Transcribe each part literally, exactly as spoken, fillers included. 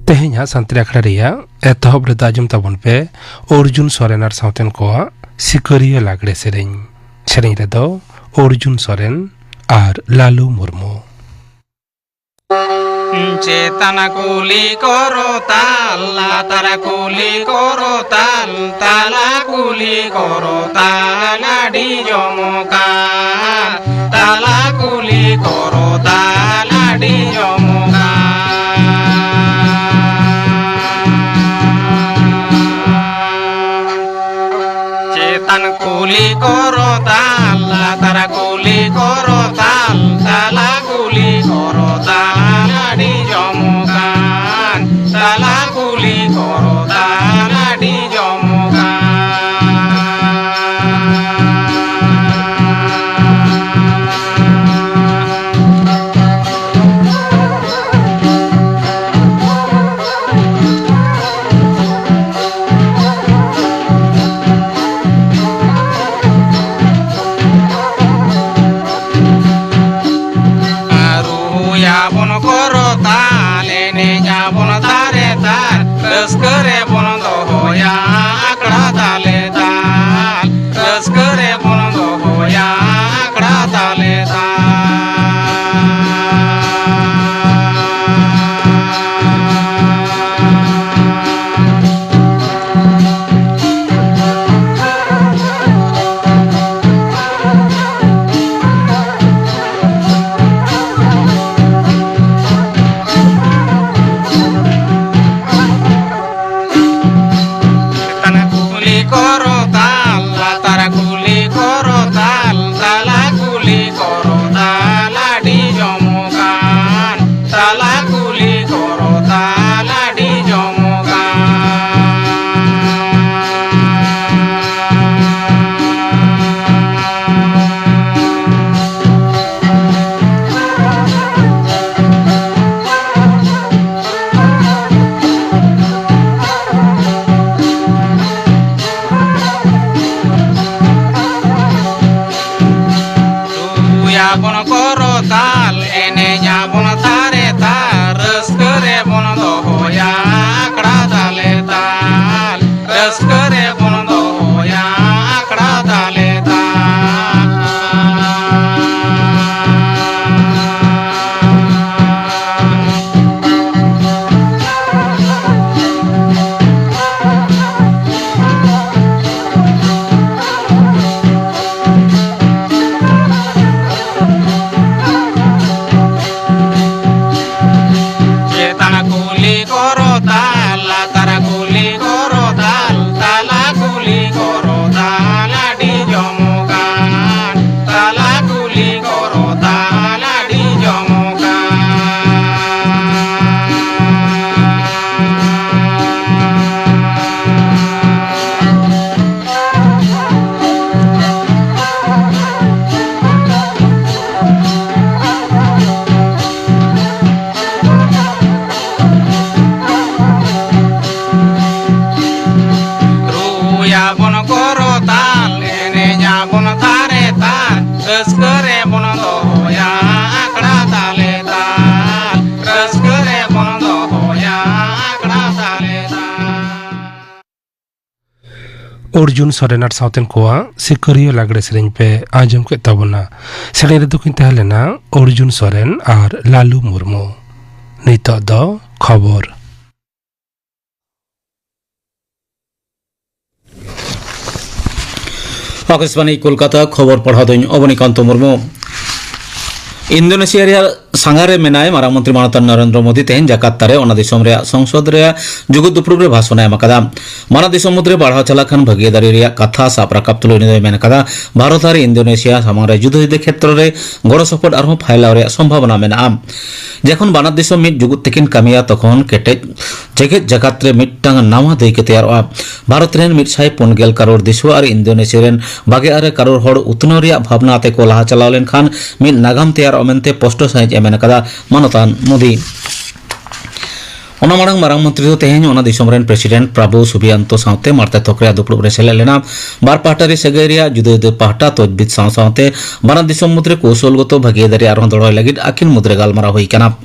ᱛᱮᱦᱮᱧᱟᱜ ᱥᱟᱱᱛᱟᱲᱤ ᱟᱠᱷᱲᱟ ᱨᱮᱭᱟᱜ ᱮᱛᱚᱦᱚᱵ ᱨᱮᱫᱚ ᱟᱸᱡᱚᱢ ᱛᱟᱵᱚᱱ ᱯᱮ ᱚᱨᱡᱩᱱ ᱥᱚᱨᱮᱱ ᱟᱨ ᱥᱟᱶᱛᱮᱱ ᱠᱚᱣᱟᱜ ᱥᱤᱠᱟᱹᱨᱤᱭᱟᱹ ᱞᱟᱜᱽᱲᱮ ᱥᱮᱨᱮᱧ᱾ ᱥᱮᱨᱮᱧ ᱨᱮᱫᱚ ᱚᱨᱡᱩᱱ ᱥᱚᱨᱮᱱ ᱟᱨ ᱞᱟᱞᱩ ᱢᱩᱨᱢᱩ᱾ ᱪᱮᱛᱟᱱ ᱠᱩᱞᱦᱤ ᱠᱚᱨᱚᱛᱟᱞ, ᱞᱟᱛᱟᱨ ᱠᱩᱞᱦᱤ ᱠᱚᱨᱚᱛᱟᱞ, ᱛᱟᱞᱟ ᱠᱩᱞᱦᱤ ᱠᱚᱨᱚᱛᱟᱞ ᱟᱹᱰᱤ ᱡᱚᱢᱚᱠᱟ᱾ ᱛᱟᱞᱟ ᱠᱩᱞᱦᱤ ᱠᱚᱨᱚᱛᱟᱞ ᱟᱹᱰᱤ ᱡᱚᱢᱚᱠᱟ᱾ ᱪᱮᱛᱟᱱ ᱠᱩᱞᱦᱤ ᱠᱚᱨᱚᱛᱟᱞ, ᱞᱟᱛᱟᱨ ᱠᱩᱞᱦᱤ ᱠᱚᱨᱚᱛᱟᱞ, ᱛᱟᱞᱟ ᱠᱩᱞᱦᱤ ᱠᱚᱨᱚᱛᱟᱞ ᱟᱹᱰᱤ ᱡᱚᱢᱚᱠᱟᱱ᱾ ᱛᱟᱞᱟ ᱠᱩᱞᱦᱤ ᱠᱚᱨᱚᱛᱟᱞ ᱟᱹᱰᱤ ᱡᱚᱢᱚᱠᱟᱱ᱾ ᱨᱩᱭᱟᱵᱚᱱ ᱠᱚᱨᱚᱛᱟᱞ, ᱮᱱᱮᱡ ᱟᱵᱚᱱ ᱛᱟᱨᱮ ᱛᱟᱨ, ᱨᱟᱹᱥᱠᱟᱹ ᱨᱮᱵᱚᱱ ᱫᱚᱦᱚᱭᱟ ᱟᱠᱷᱲᱟ ᱛᱟᱞᱮ ᱛᱟᱞ, ᱨᱟᱹᱥᱠᱟᱹ ᱨᱮᱵᱚᱱ ᱫᱚᱦᱚᱭᱟ ᱟᱠᱷᱲᱟ ᱛᱟᱞᱮ ᱛᱟᱞ᱾ ᱚᱨᱡᱩᱱ ᱥᱚᱨᱮᱱ ᱟᱨ ᱥᱟᱶᱛᱮᱱ ᱠᱚᱣᱟᱜ ᱥᱤᱠᱟᱹᱨᱤᱭᱟᱹ ᱞᱟᱜᱽᱲᱮ ᱥᱮᱨᱮᱧ ᱯᱮ ᱟᱸᱡᱚᱢ ᱠᱮᱫ ᱛᱟᱵᱚᱱᱟ᱾ ᱥᱮᱨᱮᱧ ᱨᱮᱫᱚ ᱠᱤᱱ ᱛᱟᱦᱮᱸ ᱞᱮᱱᱟ ᱚᱨᱡᱩᱱ ᱥᱚᱨᱮᱱ ᱟᱨ ᱞᱟᱞᱩ ᱢᱩᱨᱢᱩ᱾ ᱱᱤᱛᱚᱜ ᱫᱚ ᱠᱷᱚᱵᱚᱨ᱾ ᱟᱠᱟᱥᱵᱟᱬᱤ ᱠᱳᱞᱠᱟᱛᱟ, ᱠᱷᱚᱵᱚᱨ ᱯᱟᱲᱦᱟᱣ ᱫᱚᱧ ᱚᱵᱚᱱᱤᱠᱟᱱᱛᱚ ᱢᱩᱨᱢᱩ᱾ ᱤᱱᱫᱳᱱᱮᱥᱤᱭᱟ ᱨᱮᱭᱟᱜ ᱥᱟᱸᱜᱷᱟᱨ ᱨᱮ ᱢᱮᱱᱟᱭ ᱢᱟᱨᱟᱝ ᱢᱚᱱᱛᱨᱤ ᱢᱟᱱᱚᱛᱟᱱ ᱱᱚᱨᱮᱱᱫᱨᱚ ᱢᱳᱫᱤ ᱛᱮᱦᱮᱧ ᱡᱟᱠᱟᱨᱛᱟ ᱨᱮ ᱚᱱᱟ ᱫᱤᱥᱚᱢ ᱨᱮᱭᱟᱜ ᱥᱚᱝᱥᱚᱫ ᱨᱮᱭᱟᱜ ᱡᱩᱜᱩᱫ ᱫᱩᱯᱲᱩᱵ ᱨᱮ ᱵᱷᱟᱥᱚᱱ ᱮ ᱮᱢ ᱟᱠᱟᱫᱟ᱾ ᱵᱟᱱᱟᱨ ᱫᱤᱥᱚᱢ ᱢᱩᱫᱽᱨᱮ ᱵᱟᱲᱦᱟᱣ ᱪᱟᱞᱟᱜ ᱠᱟᱱ ᱵᱷᱟᱹᱜᱤᱭᱟᱹᱫᱟᱨᱤ ᱨᱮᱭᱟᱜ ᱠᱟᱛᱷᱟ ᱥᱟᱵ ᱨᱟᱠᱟᱵ ᱛᱩᱞᱩᱡ ᱩᱱᱤ ᱫᱚᱭ ᱢᱮᱱ ᱟᱠᱟᱫᱟ, ᱵᱷᱟᱨᱚᱛ ᱟᱨ ᱤᱱᱫᱳᱱᱮᱥᱤᱭᱟ ᱥᱟᱢᱟᱝ ᱨᱮ ᱡᱩᱫᱟᱹ ᱡᱩᱫᱟᱹ ᱠᱷᱮᱛᱨᱚ ᱨᱮ ᱜᱚᱲᱚ ᱥᱚᱯᱚᱦᱚᱫ ᱟᱨᱦᱚᱸ ᱯᱷᱟᱭᱞᱟᱣ ᱨᱮᱭᱟᱜ ᱥᱚᱢᱵᱷᱟᱵᱚᱱᱟ ᱢᱮᱱᱟᱜᱼᱟ᱾ ᱡᱚᱠᱷᱚᱱ ᱵᱟᱱᱟᱨ ᱫᱤᱥᱚᱢ ᱢᱤᱫ ᱡᱩᱜᱩᱫ ᱛᱮᱠᱤᱱ ᱠᱟᱹᱢᱤᱭᱟ, ᱛᱚᱠᱷᱚᱱ ᱠᱮᱴᱮᱡ ᱡᱮᱜᱮᱛ ᱡᱟᱠᱟᱛ ᱨᱮ ᱢᱤᱫᱴᱟᱝ ᱱᱟᱣᱟ ᱫᱟᱹᱭᱠᱟᱹ ᱛᱮᱭᱟᱨᱚᱜᱼᱟ᱾ ᱵᱷᱟᱨᱚᱛ ᱨᱮᱱ ᱢᱤᱫ ᱥᱟᱭ ᱯᱩᱱ ᱜᱮᱞ ᱠᱟᱨᱳᱲ ᱫᱤᱥᱩᱣᱟ ᱟᱨ ᱤᱱᱫᱳᱱᱮᱥᱤᱭᱟ ᱨᱮᱱ ᱵᱟᱜᱮ ᱟᱨᱮ ᱠᱟᱨᱳᱲ ᱦᱚᱲ ᱩᱛᱱᱟᱹᱣ ᱨᱮᱭᱟᱜ ᱵᱷᱟᱵᱽᱱᱟ ᱟᱛᱮ ᱠᱚ ᱞᱟᱦᱟ ᱪᱟᱞᱟᱣ ᱞᱮᱱᱠᱷᱟᱱ ᱢᱤᱫ ᱱᱟᱜᱟᱢ ᱛᱮᱭᱟᱨᱚᱜᱼᱟ ᱢᱮᱱᱛᱮ ᱯᱚᱥᱴᱚ ᱥᱟᱹᱦᱤᱡ ᱮ ᱢᱮᱱ ᱟᱠᱟᱫᱟ ᱢᱟᱱᱚᱛᱟᱱ ᱢᱳᱫᱤ᱾ ᱚᱱᱟ ᱢᱟᱲᱟᱝ ᱢᱟᱨᱟᱝ ᱢᱚᱱᱛᱨᱤ ᱫᱚ ᱛᱮᱦᱮᱧ ᱚᱱᱟ ᱫᱤᱥᱚᱢ ᱨᱮᱱ ᱯᱨᱮᱥᱤᱰᱮᱱᱴ ᱯᱨᱟᱵᱳ ᱥᱩᱵᱤᱭᱟᱱᱛᱚ ᱥᱟᱶᱛᱮ ᱢᱟᱬᱛᱮ ᱛᱷᱚᱠ ᱨᱮᱭᱟᱜ ᱫᱩᱯᱲᱩᱵ ᱨᱮ ᱥᱮᱞᱮᱫ ᱞᱮᱱᱟ᱾ ᱵᱟᱨ ᱯᱟᱦᱴᱟ ᱨᱮ ᱥᱟᱹᱜᱟᱹᱭ ᱨᱮᱭᱟᱜ ᱡᱩᱫᱟᱹ ᱡᱩᱫᱟᱹ ᱯᱟᱦᱴᱟ ᱛᱚᱡᱵᱤᱡ ᱥᱟᱶ ᱥᱟᱶᱛᱮ ᱵᱟᱱᱟᱨ ᱫᱤᱥᱚᱢ ᱢᱩᱫᱽᱨᱮ ᱠᱳᱣᱥᱚᱞᱜᱚᱛᱚ ᱵᱷᱟᱹᱜᱤᱭᱟᱹᱫᱟᱨᱤ ᱟᱨᱦᱚᱸ ᱫᱚᱲᱦᱚᱭ ᱞᱟᱹᱜᱤᱫ ᱟᱹᱠᱤᱱ ᱢᱩᱫᱽᱨᱮ ᱜᱟᱞᱢᱟᱨᱟᱣ ᱦᱩᱭ ᱟᱠᱟᱱᱟ᱾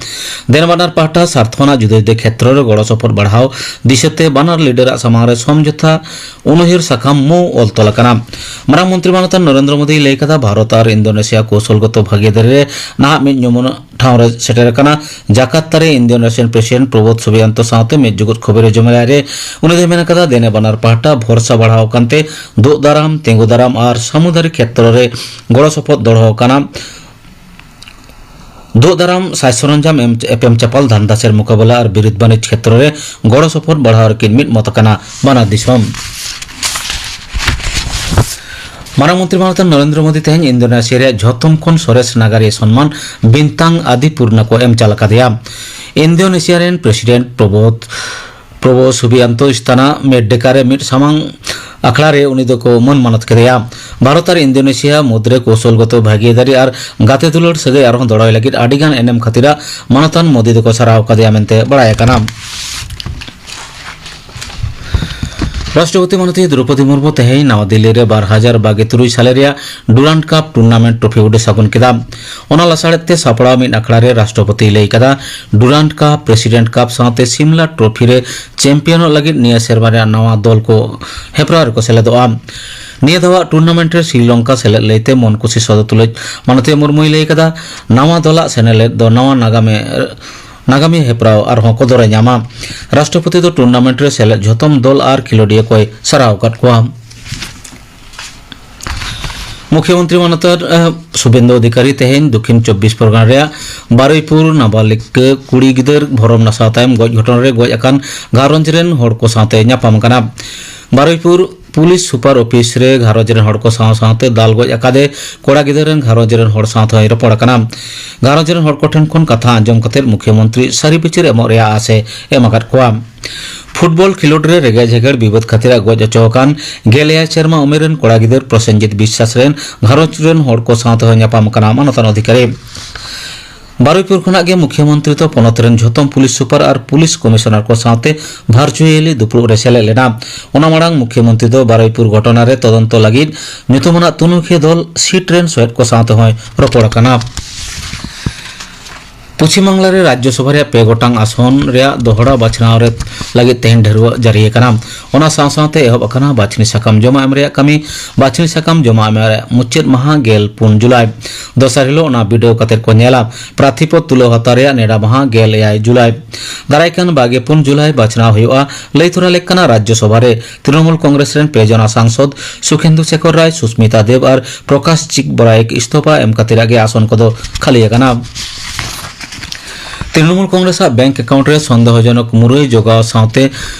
ᱫᱮᱱ ᱵᱟᱱᱟᱨ ᱯᱟᱦᱴᱟ ᱥᱟᱨᱛᱷᱚ ᱟᱱᱟᱜ ᱡᱩᱫᱟᱹ ᱡᱩᱫᱟᱹ ᱠᱷᱮᱛᱨᱚ ᱨᱮ ᱜᱚᱲᱚ ᱥᱚᱯᱚᱦᱚᱫ ᱵᱟᱲᱦᱟᱣ ᱫᱤᱥᱟᱹᱛᱮ ᱵᱟᱱᱟᱨ ᱞᱤᱰᱟᱨᱟᱜ ᱥᱟᱢᱟᱝ ᱨᱮ ᱥᱚᱢᱡᱷᱚᱛᱟ ᱩᱱᱩᱭᱦᱟᱹᱨ ᱥᱟᱠᱟᱢ ᱢᱩ ᱚᱞ ᱛᱚᱞ ᱟᱠᱟᱱᱟ᱾ ᱢᱟᱨᱟᱝ ᱢᱚᱱᱛᱨᱤ ᱢᱟᱱᱚᱛᱟᱱ ᱱᱚᱨᱮᱱᱫᱨᱚ ᱢᱳᱫᱤᱭ ᱞᱟᱹᱭ ᱟᱠᱟᱫᱟ, ᱵᱷᱟᱨᱚᱛ ᱟᱨ ᱤᱱᱫᱳᱱᱮᱥᱤᱭᱟ ᱠᱳᱣᱥᱚᱞᱜᱚᱛᱚ ᱵᱷᱟᱹᱜᱤᱭᱟᱹᱫᱟᱨᱤ ᱨᱮ ᱱᱟᱦᱟᱜ ᱢᱤᱫ ᱧᱩᱢᱩᱱ ᱴᱷᱟᱶ ᱨᱮ ᱥᱮᱴᱮᱨ ᱟᱠᱟᱱᱟ᱾ ᱡᱟᱠᱟᱨᱛᱟ ᱨᱮ ᱤᱱᱫᱳᱱᱮᱥᱤᱭᱟᱱ ᱯᱨᱮᱥᱤᱰᱮᱱᱴ ᱯᱨᱚᱵᱳᱫᱷ ᱥᱩᱵᱤᱭᱟᱱᱛᱚ ᱥᱟᱶᱛᱮ ᱢᱤᱫ ᱡᱩᱜᱩᱫ ᱠᱷᱚᱵᱚᱨᱤᱭᱟᱹ ᱡᱚᱢᱮᱞᱟᱭ ᱨᱮ ᱩᱱᱤ ᱫᱚᱭ ᱢᱮᱱ ᱟᱠᱟᱫᱟ, ᱫᱮᱱᱮ ᱵᱟᱱᱟᱨ ᱯᱟᱦᱴᱟ ᱵᱷᱚᱨᱥᱟ ᱵᱟᱲᱦᱟᱣ ᱟᱠᱟᱱᱛᱮ ᱫᱩᱜ ᱫᱟᱨᱟᱢ, ᱛᱤᱸᱜᱩ ᱫᱟᱨᱟᱢ ᱟᱨ ᱥᱟᱹᱢᱩᱫᱟᱹᱨᱤ ᱠᱷᱮᱛᱨᱚ ᱨᱮ ᱜᱚᱲᱚ ᱥᱚᱯᱚᱦᱚᱫ ᱫᱚᱲᱦᱚ ᱟᱠᱟᱱᱟ᱾ ᱫᱩᱜ ᱫᱟᱨᱟᱢ, ᱥᱟᱡᱽ ᱥᱚᱨᱚᱧᱡᱟᱢ ᱮᱢ, ᱮᱯᱮᱢ ᱪᱟᱯᱟᱞ, ᱫᱷᱟᱱᱫᱟ ᱥᱮᱨ ᱢᱩᱠᱟᱵᱮᱞᱟ ᱟᱨ ᱵᱤᱨᱤᱫ ᱵᱟᱹᱱᱤᱡᱽ ᱠᱷᱮᱛᱨᱚ ᱨᱮ ᱜᱚᱲᱚ ᱥᱚᱯᱚᱦᱚᱫ ᱵᱟᱲᱦᱟᱣ ᱨᱮᱠᱤᱱ ᱢᱤᱫ ᱢᱚᱛ ᱟᱠᱟᱱᱟ ᱵᱟᱱᱟᱨ ᱫᱤᱥᱚᱢ᱾ ᱢᱟᱨᱟᱝ ᱢᱚᱱᱛᱨᱤ ᱢᱟᱱᱚᱛᱟᱱ ᱱᱚᱨᱮᱱᱫᱨᱚ ᱢᱳᱫᱤ ᱛᱮᱦᱮᱧ ᱤᱱᱫᱳᱱᱮᱥᱤᱭᱟ ᱨᱮᱭᱟᱜ ᱡᱷᱚᱛᱚᱢ ᱠᱷᱚᱱ ᱥᱚᱨᱮᱥ ᱱᱟᱜᱟᱨᱤᱭᱟᱹ ᱥᱚᱱᱢᱟᱱ ᱵᱤᱱᱛᱟᱝ ᱟᱫᱤ ᱯᱩᱨᱱᱟ ᱠᱚ ᱮᱢ ᱪᱟᱞ ᱟᱠᱟᱫᱮᱭᱟ᱾ ᱤᱱᱫᱳᱱᱮᱥᱤᱭᱟ ᱨᱮᱱ ᱯᱨᱮᱥᱤᱰᱮᱱᱴ ᱯᱨᱚᱵᱳᱫᱷ ᱯᱨᱚᱵᱳ ᱥᱩᱵᱤᱭᱟᱱᱛᱚ ᱤᱥᱛᱟᱱᱟ ᱢᱮᱰᱰᱮᱠᱟ ᱨᱮ ᱢᱤᱫ ᱥᱟᱢᱟᱝ ᱟᱠᱷᱲᱟ ᱨᱮ ᱩᱱᱤ ᱫᱚᱠᱚ ᱢᱟᱹᱱ ᱢᱟᱱᱚᱛ ᱠᱮᱫᱮᱭᱟ᱾ ᱵᱷᱟᱨᱚᱛ ᱟᱨ ᱤᱱᱫᱳᱱᱮᱥᱤᱭᱟ ᱢᱩᱫᱽᱨᱮ ᱠᱳᱣᱥᱚᱞᱜᱚᱛᱚ ᱵᱷᱟᱹᱜᱤᱭᱟᱹᱫᱟᱨᱤ ᱟᱨ ᱜᱟᱛᱮ ᱫᱩᱞᱟᱹᱲ ᱥᱟᱹᱜᱟᱹᱭ ᱟᱨᱦᱚᱸ ᱫᱚᱲᱦᱚᱭ ᱞᱟᱹᱜᱤᱫ ᱟᱹᱰᱤᱜᱟᱱ ᱮᱱᱮᱢ ᱠᱷᱟᱹᱛᱤᱨᱟᱜ ᱢᱟᱱᱚᱛᱟᱱ ᱢᱳᱫᱤ ᱫᱚᱠᱚ ᱥᱟᱨᱦᱟᱣ ᱟᱠᱟᱫᱮᱭᱟ ᱢᱮᱱᱛᱮ ᱵᱟᱲᱟᱭ ᱟᱠᱟᱱᱟ᱾ ᱨᱟᱥᱴᱨᱚᱯᱚᱛᱤ ᱢᱟᱱᱚᱛᱤ ᱫᱨᱚᱣᱯᱚᱫᱤ ᱢᱩᱨᱢᱩ ᱛᱮᱦᱮᱧ ᱱᱟᱣᱟ ᱫᱤᱞᱞᱤ ᱨᱮ ᱵᱟᱨ ᱦᱟᱡᱟᱨ ᱵᱟᱜᱮ ᱛᱩᱨᱩᱭ ᱥᱟᱞᱮ ᱨᱮᱭᱟᱜ ᱰᱩᱨᱟᱱᱰ ᱠᱟᱯ ᱴᱩᱨᱱᱟᱢᱮᱱᱴ ᱴᱨᱚᱯᱷᱤ ᱩᱰᱤ ᱥᱟᱹᱜᱩᱱ ᱠᱮᱫᱟ᱾ ᱚᱱᱟ ᱞᱟᱥᱟᱲᱦᱮᱫ ᱛᱮ ᱥᱟᱯᱲᱟᱣ ᱢᱤᱫ ᱟᱠᱷᱲᱟ ᱨᱮ ᱨᱟᱥᱴᱨᱚᱯᱚᱛᱤᱭ ᱞᱟᱹᱭ ᱠᱟᱫᱟ, ᱰᱩᱨᱟᱱᱰ ᱠᱟᱯ, ᱯᱨᱮᱥᱤᱰᱮᱱᱴ ᱠᱟᱯ ᱥᱟᱶᱛᱮ ᱥᱤᱢᱞᱟ ᱴᱨᱚᱯᱷᱤ ᱨᱮ ᱪᱮᱢᱯᱤᱭᱚᱱᱚᱜ ᱞᱟᱹᱜᱤᱫ ᱱᱤᱭᱟᱹ ᱥᱮᱨᱢᱟ ᱨᱮᱭᱟᱜ ᱱᱟᱣᱟ ᱫᱚᱞ ᱠᱚ ᱦᱮᱯᱨᱟᱣ ᱨᱮᱠᱚ ᱥᱮᱞᱮᱫᱚᱜᱼᱟ᱾ ᱱᱤᱭᱟᱹ ᱫᱷᱟᱣᱟᱜ ᱴᱩᱨᱱᱟᱢᱮᱱᱴ ᱨᱮ ᱥᱨᱤᱞᱚᱝᱠᱟ ᱥᱮᱞᱮᱫ ᱞᱟᱹᱭᱛᱮ ᱢᱚᱱ ᱠᱩᱥᱤ ᱥᱚᱫᱚᱨ ᱛᱩᱞᱩᱡ ᱢᱟᱱᱚᱛᱤᱭᱟᱹ ᱢᱩᱨᱢᱩᱭ ᱞᱟᱹᱭ ᱠᱟᱫᱟ, ᱱᱟᱣᱟ ᱫᱚᱞᱟᱜ ᱥᱮᱱᱮᱞᱮᱫ ᱫᱚ ᱱᱟᱣᱟ ᱱᱟᱜᱟᱢᱮ ᱱᱟᱜᱟᱢᱤᱭᱟᱹ ᱦᱮᱯᱨᱟᱣ ᱟᱨᱦᱚᱸ ᱠᱚᱫᱚᱨᱮ ᱧᱟᱢᱟ᱾ ᱨᱟᱥᱴᱨᱚᱯᱚᱛᱤ ᱫᱚ ᱴᱩᱨᱱᱟᱢᱮᱱᱴ ᱨᱮ ᱥᱮᱞᱮᱫ ᱡᱷᱚᱛᱚᱢ ᱫᱚᱞ ᱟᱨ ᱠᱷᱮᱞᱳᱰᱤᱭᱟᱹ ᱠᱚᱭ ᱥᱟᱨᱦᱟᱣ ᱟᱠᱟᱫ ᱠᱚᱣᱟ᱾ ᱢᱩᱠᱷᱭᱚᱢᱚᱱᱛᱨᱤ ᱢᱚᱢᱚᱛᱟ, ᱮ, ᱥᱩᱵᱷᱮᱱᱫᱩ ᱚᱫᱷᱤᱠᱟᱨᱤ ᱛᱮᱦᱮᱧ ᱫᱚᱠᱷᱤᱱ ᱪᱚᱵᱵᱤᱥ ᱯᱚᱨᱜᱚᱱᱟ ᱨᱮᱭᱟᱜ ᱵᱟᱨᱩᱭᱯᱩᱨ ᱱᱟᱵᱟᱞᱤᱠ ᱠᱩᱲᱤ ᱜᱤᱫᱟᱹᱨ ᱵᱷᱚᱨᱚᱢ ᱱᱟᱥᱟᱣ ᱛᱟᱭᱚᱢ ᱜᱚᱡ ᱜᱷᱚᱴᱚᱱᱟ ᱨᱮ ᱜᱚᱡ ᱟᱠᱟᱱ ᱜᱷᱟᱨᱚᱸᱡᱽ ᱨᱮᱱ ᱦᱚᱲ ᱠᱚ ᱥᱟᱶᱛᱮ ᱧᱟᱯᱟᱢ ᱟᱠᱟᱱᱟ᱾ ᱵᱟᱨᱩᱭᱯᱩᱨ ᱯᱩᱞᱤᱥ ᱥᱩᱯᱟᱨ ᱚᱯᱷᱤᱥ ᱨᱮ ᱜᱷᱟᱨᱚᱸᱡᱽ ᱨᱮᱱ ᱦᱚᱲ ᱠᱚ ᱥᱟᱶ ᱥᱟᱶᱛᱮ ᱫᱟᱞ ᱜᱚᱡ ᱟᱠᱟᱫᱮ ᱠᱚᱲᱟ ᱜᱤᱫᱟᱹᱨ ᱨᱮᱱ ᱜᱷᱟᱨᱚᱸᱡᱽ ᱨᱮᱱ ᱦᱚᱲ ᱥᱟᱶ ᱛᱮᱦᱚᱸᱭ ᱨᱚᱯᱚᱲ ᱟᱠᱟᱱᱟ᱾ ᱜᱷᱟᱨᱚᱸᱡᱽ ᱨᱮᱱ ᱦᱚᱲ ᱠᱚᱴᱷᱮᱱ ᱠᱷᱚᱱ ᱠᱟᱛᱷᱟ ᱟᱸᱡᱚᱢ ᱠᱟᱛᱮ ᱢᱩᱠᱷᱭᱚᱢᱚᱱᱛᱨᱤ ᱥᱟᱹᱨᱤ ᱵᱤᱪᱟᱹᱨ ᱮᱢᱚᱜ ᱨᱮᱭᱟᱜ ᱟᱥ ᱮ ᱮᱢ ᱟᱠᱟᱫ ᱠᱚᱣᱟ᱾ ᱯᱷᱩᱴᱵᱚᱞ ᱠᱷᱮᱞᱳᱰ ᱨᱮ ᱨᱮᱸᱜᱮᱡ ᱡᱷᱮᱜᱮᱲ ᱵᱤᱵᱟᱹᱫ ᱠᱷᱟᱹᱛᱤᱨ ᱜᱚᱡ ᱦᱚᱪᱚ ᱟᱠᱟᱱ ᱜᱮᱞ ᱮᱭᱟᱭ ᱥᱮᱨᱢᱟ ᱩᱢᱮᱨ ᱨᱮᱱ ᱠᱚᱲᱟ ᱜᱤᱫᱟᱹᱨ ᱯᱨᱚᱥᱮᱱᱡᱤᱛ ᱵᱤᱥᱥᱟᱥ ᱨᱮᱱ ᱜᱷᱟᱨᱚᱸᱡᱽ ᱨᱮᱱ ᱦᱚᱲ ᱠᱚ ᱥᱟᱶ ᱛᱮᱦᱚᱸ ᱧᱟᱯᱟᱢ ᱟᱠᱟᱱᱟ ᱢᱟᱱᱚᱛᱟᱱ ᱚᱫᱷᱤᱠᱟᱨᱤ᱾ ᱵᱟᱨᱩᱭᱯᱩᱨ ᱠᱷᱚᱱᱟᱜ ᱜᱮ ᱢᱩᱠᱷᱭᱚᱢᱚᱱᱛᱨᱤ ᱫᱚ ᱯᱚᱱᱚᱛ ᱨᱮᱱ ᱡᱷᱚᱛᱚᱢ ᱯᱩᱞᱤᱥ ᱥᱩᱯᱟᱨ ᱟᱨ ᱯᱩᱞᱤᱥ ᱠᱚᱢᱤᱥᱚᱱᱟᱨ ᱠᱚ ᱥᱟᱶᱛᱮ ᱵᱷᱟᱨᱪᱩᱭᱮᱞᱤ ᱫᱩᱯᱲᱩᱵ ᱨᱮ ᱥᱮᱞᱮᱫ ᱞᱮᱱᱟ᱾ ᱚᱱᱟ ᱢᱟᱲᱟᱝ ᱢᱩᱠᱷᱭᱚᱢᱚᱱᱛᱨᱤ ᱫᱚ ᱵᱟᱨᱩᱭᱯᱩᱨ ᱜᱷᱚᱴᱚᱱᱟ ᱨᱮ ᱛᱚᱫᱚᱱᱛᱚ ᱞᱟᱹᱜᱤᱫ ᱧᱩᱛᱩᱢᱟᱱᱟᱜ ᱛᱩᱱᱩᱠᱷᱤᱭᱟᱹ ᱫᱚᱞ ᱥᱤᱴ ᱨᱮᱱ ᱥᱚᱦᱮᱫ ᱠᱚ ᱥᱟᱶ ᱛᱮᱦᱚᱸᱭ ᱨᱚᱯᱚᱲ ᱟᱠᱟᱱᱟ᱾ ᱯᱚᱪᱷᱤᱢ ᱵᱟᱝᱞᱟ ᱨᱮ ᱨᱟᱡᱽᱭᱚ ᱥᱚᱵᱷᱟ ᱨᱮᱭᱟᱜ ᱯᱮ ᱜᱚᱴᱟᱝ ᱟᱥᱚᱱ ᱨᱮᱭᱟᱜ ᱫᱚᱦᱲᱟ ᱵᱟᱪᱷᱱᱟᱣ ᱨᱮ ᱞᱟᱹᱜᱤᱫ ᱛᱮᱦᱮᱧ ᱰᱷᱟᱹᱨᱣᱟᱹᱜ ᱡᱟᱹᱨᱤ ᱟᱠᱟᱱᱟ᱾ ᱚᱱᱟ ᱥᱟᱶ ᱥᱟᱶᱛᱮ ᱮᱦᱚᱵ ᱟᱠᱟᱱᱟ ᱵᱟᱪᱷᱱᱤ ᱥᱟᱠᱟᱢ ᱡᱚᱢᱟ ᱮᱢ ᱨᱮᱭᱟᱜ ᱠᱟᱹᱢᱤ᱾ ᱵᱟᱪᱷᱱᱤ ᱥᱟᱠᱟᱢ ᱡᱚᱢᱟ ᱮᱢ ᱨᱮᱭᱟᱜ ᱢᱩᱪᱟᱹᱫ ᱢᱟᱦᱟ ᱜᱮᱞ ᱯᱩᱱ ᱡᱩᱞᱟᱭ᱾ ᱫᱚᱥᱟᱨ ᱦᱤᱞᱳᱜ ᱚᱱᱟ ᱵᱤᱰᱟᱹᱣ ᱠᱟᱛᱮ ᱠᱚ ᱧᱮᱞᱟ᱾ ᱯᱨᱟᱨᱛᱷᱤ ᱯᱚᱫ ᱛᱩᱞᱟᱹᱣ ᱦᱟᱛᱟᱣ ᱨᱮᱭᱟᱜ ᱱᱮᱰᱟ ᱢᱟᱦᱟ ᱜᱮᱞ ᱮᱭᱟᱭ ᱡᱩᱞᱟᱭ᱾ ᱫᱟᱨᱟᱭ ᱠᱟᱱ ᱵᱟᱜᱮ ᱯᱩᱱ ᱡᱩᱞᱟᱭ ᱵᱟᱪᱷᱱᱟᱣ ᱦᱩᱭᱩᱜᱼᱟ᱾ ᱞᱟᱹᱭ ᱛᱚᱨᱟ ᱞᱮᱠ ᱠᱟᱱᱟ, ᱨᱟᱡᱽᱭᱚ ᱥᱚᱵᱷᱟ ᱨᱮ ᱛᱨᱤᱱᱚᱢᱩᱞ ᱠᱚᱝᱜᱨᱮᱥ ᱨᱮᱱ ᱯᱮ ᱡᱚᱱᱟ ᱥᱟᱝᱥᱚᱫ ᱥᱩᱠᱷᱮᱱᱫᱩ ᱥᱮᱠᱷᱚᱨ ᱨᱟᱭ, ᱥᱩᱥᱢᱤᱛᱟ ᱫᱮᱵᱽ ᱟᱨ ᱯᱨᱚᱠᱟᱥ ᱪᱤᱠ ᱵᱚᱨᱟᱭᱮᱠ ᱤᱥᱛᱚᱯᱷᱟ ᱮᱢ ᱠᱟᱛᱮ ᱨᱮᱭᱟᱜ ᱜᱮ ᱟᱥᱚᱱ ᱠᱚᱫᱚ ᱠᱷᱟᱹᱞᱤ ᱟᱠᱟᱱᱟ᱾ ᱛᱨᱤᱱᱚᱢᱩᱞ ᱠᱚᱝᱜᱨᱮᱥ ᱟᱜ ᱵᱮᱝᱠ ᱮᱠᱟᱣᱩᱱᱴ ᱨᱮ ᱥᱚᱱᱫᱮᱦᱚᱡᱚᱱᱚᱠ ᱢᱩᱨᱟᱹᱭ ᱡᱚᱜᱟᱣ ᱥᱟᱶᱛᱮ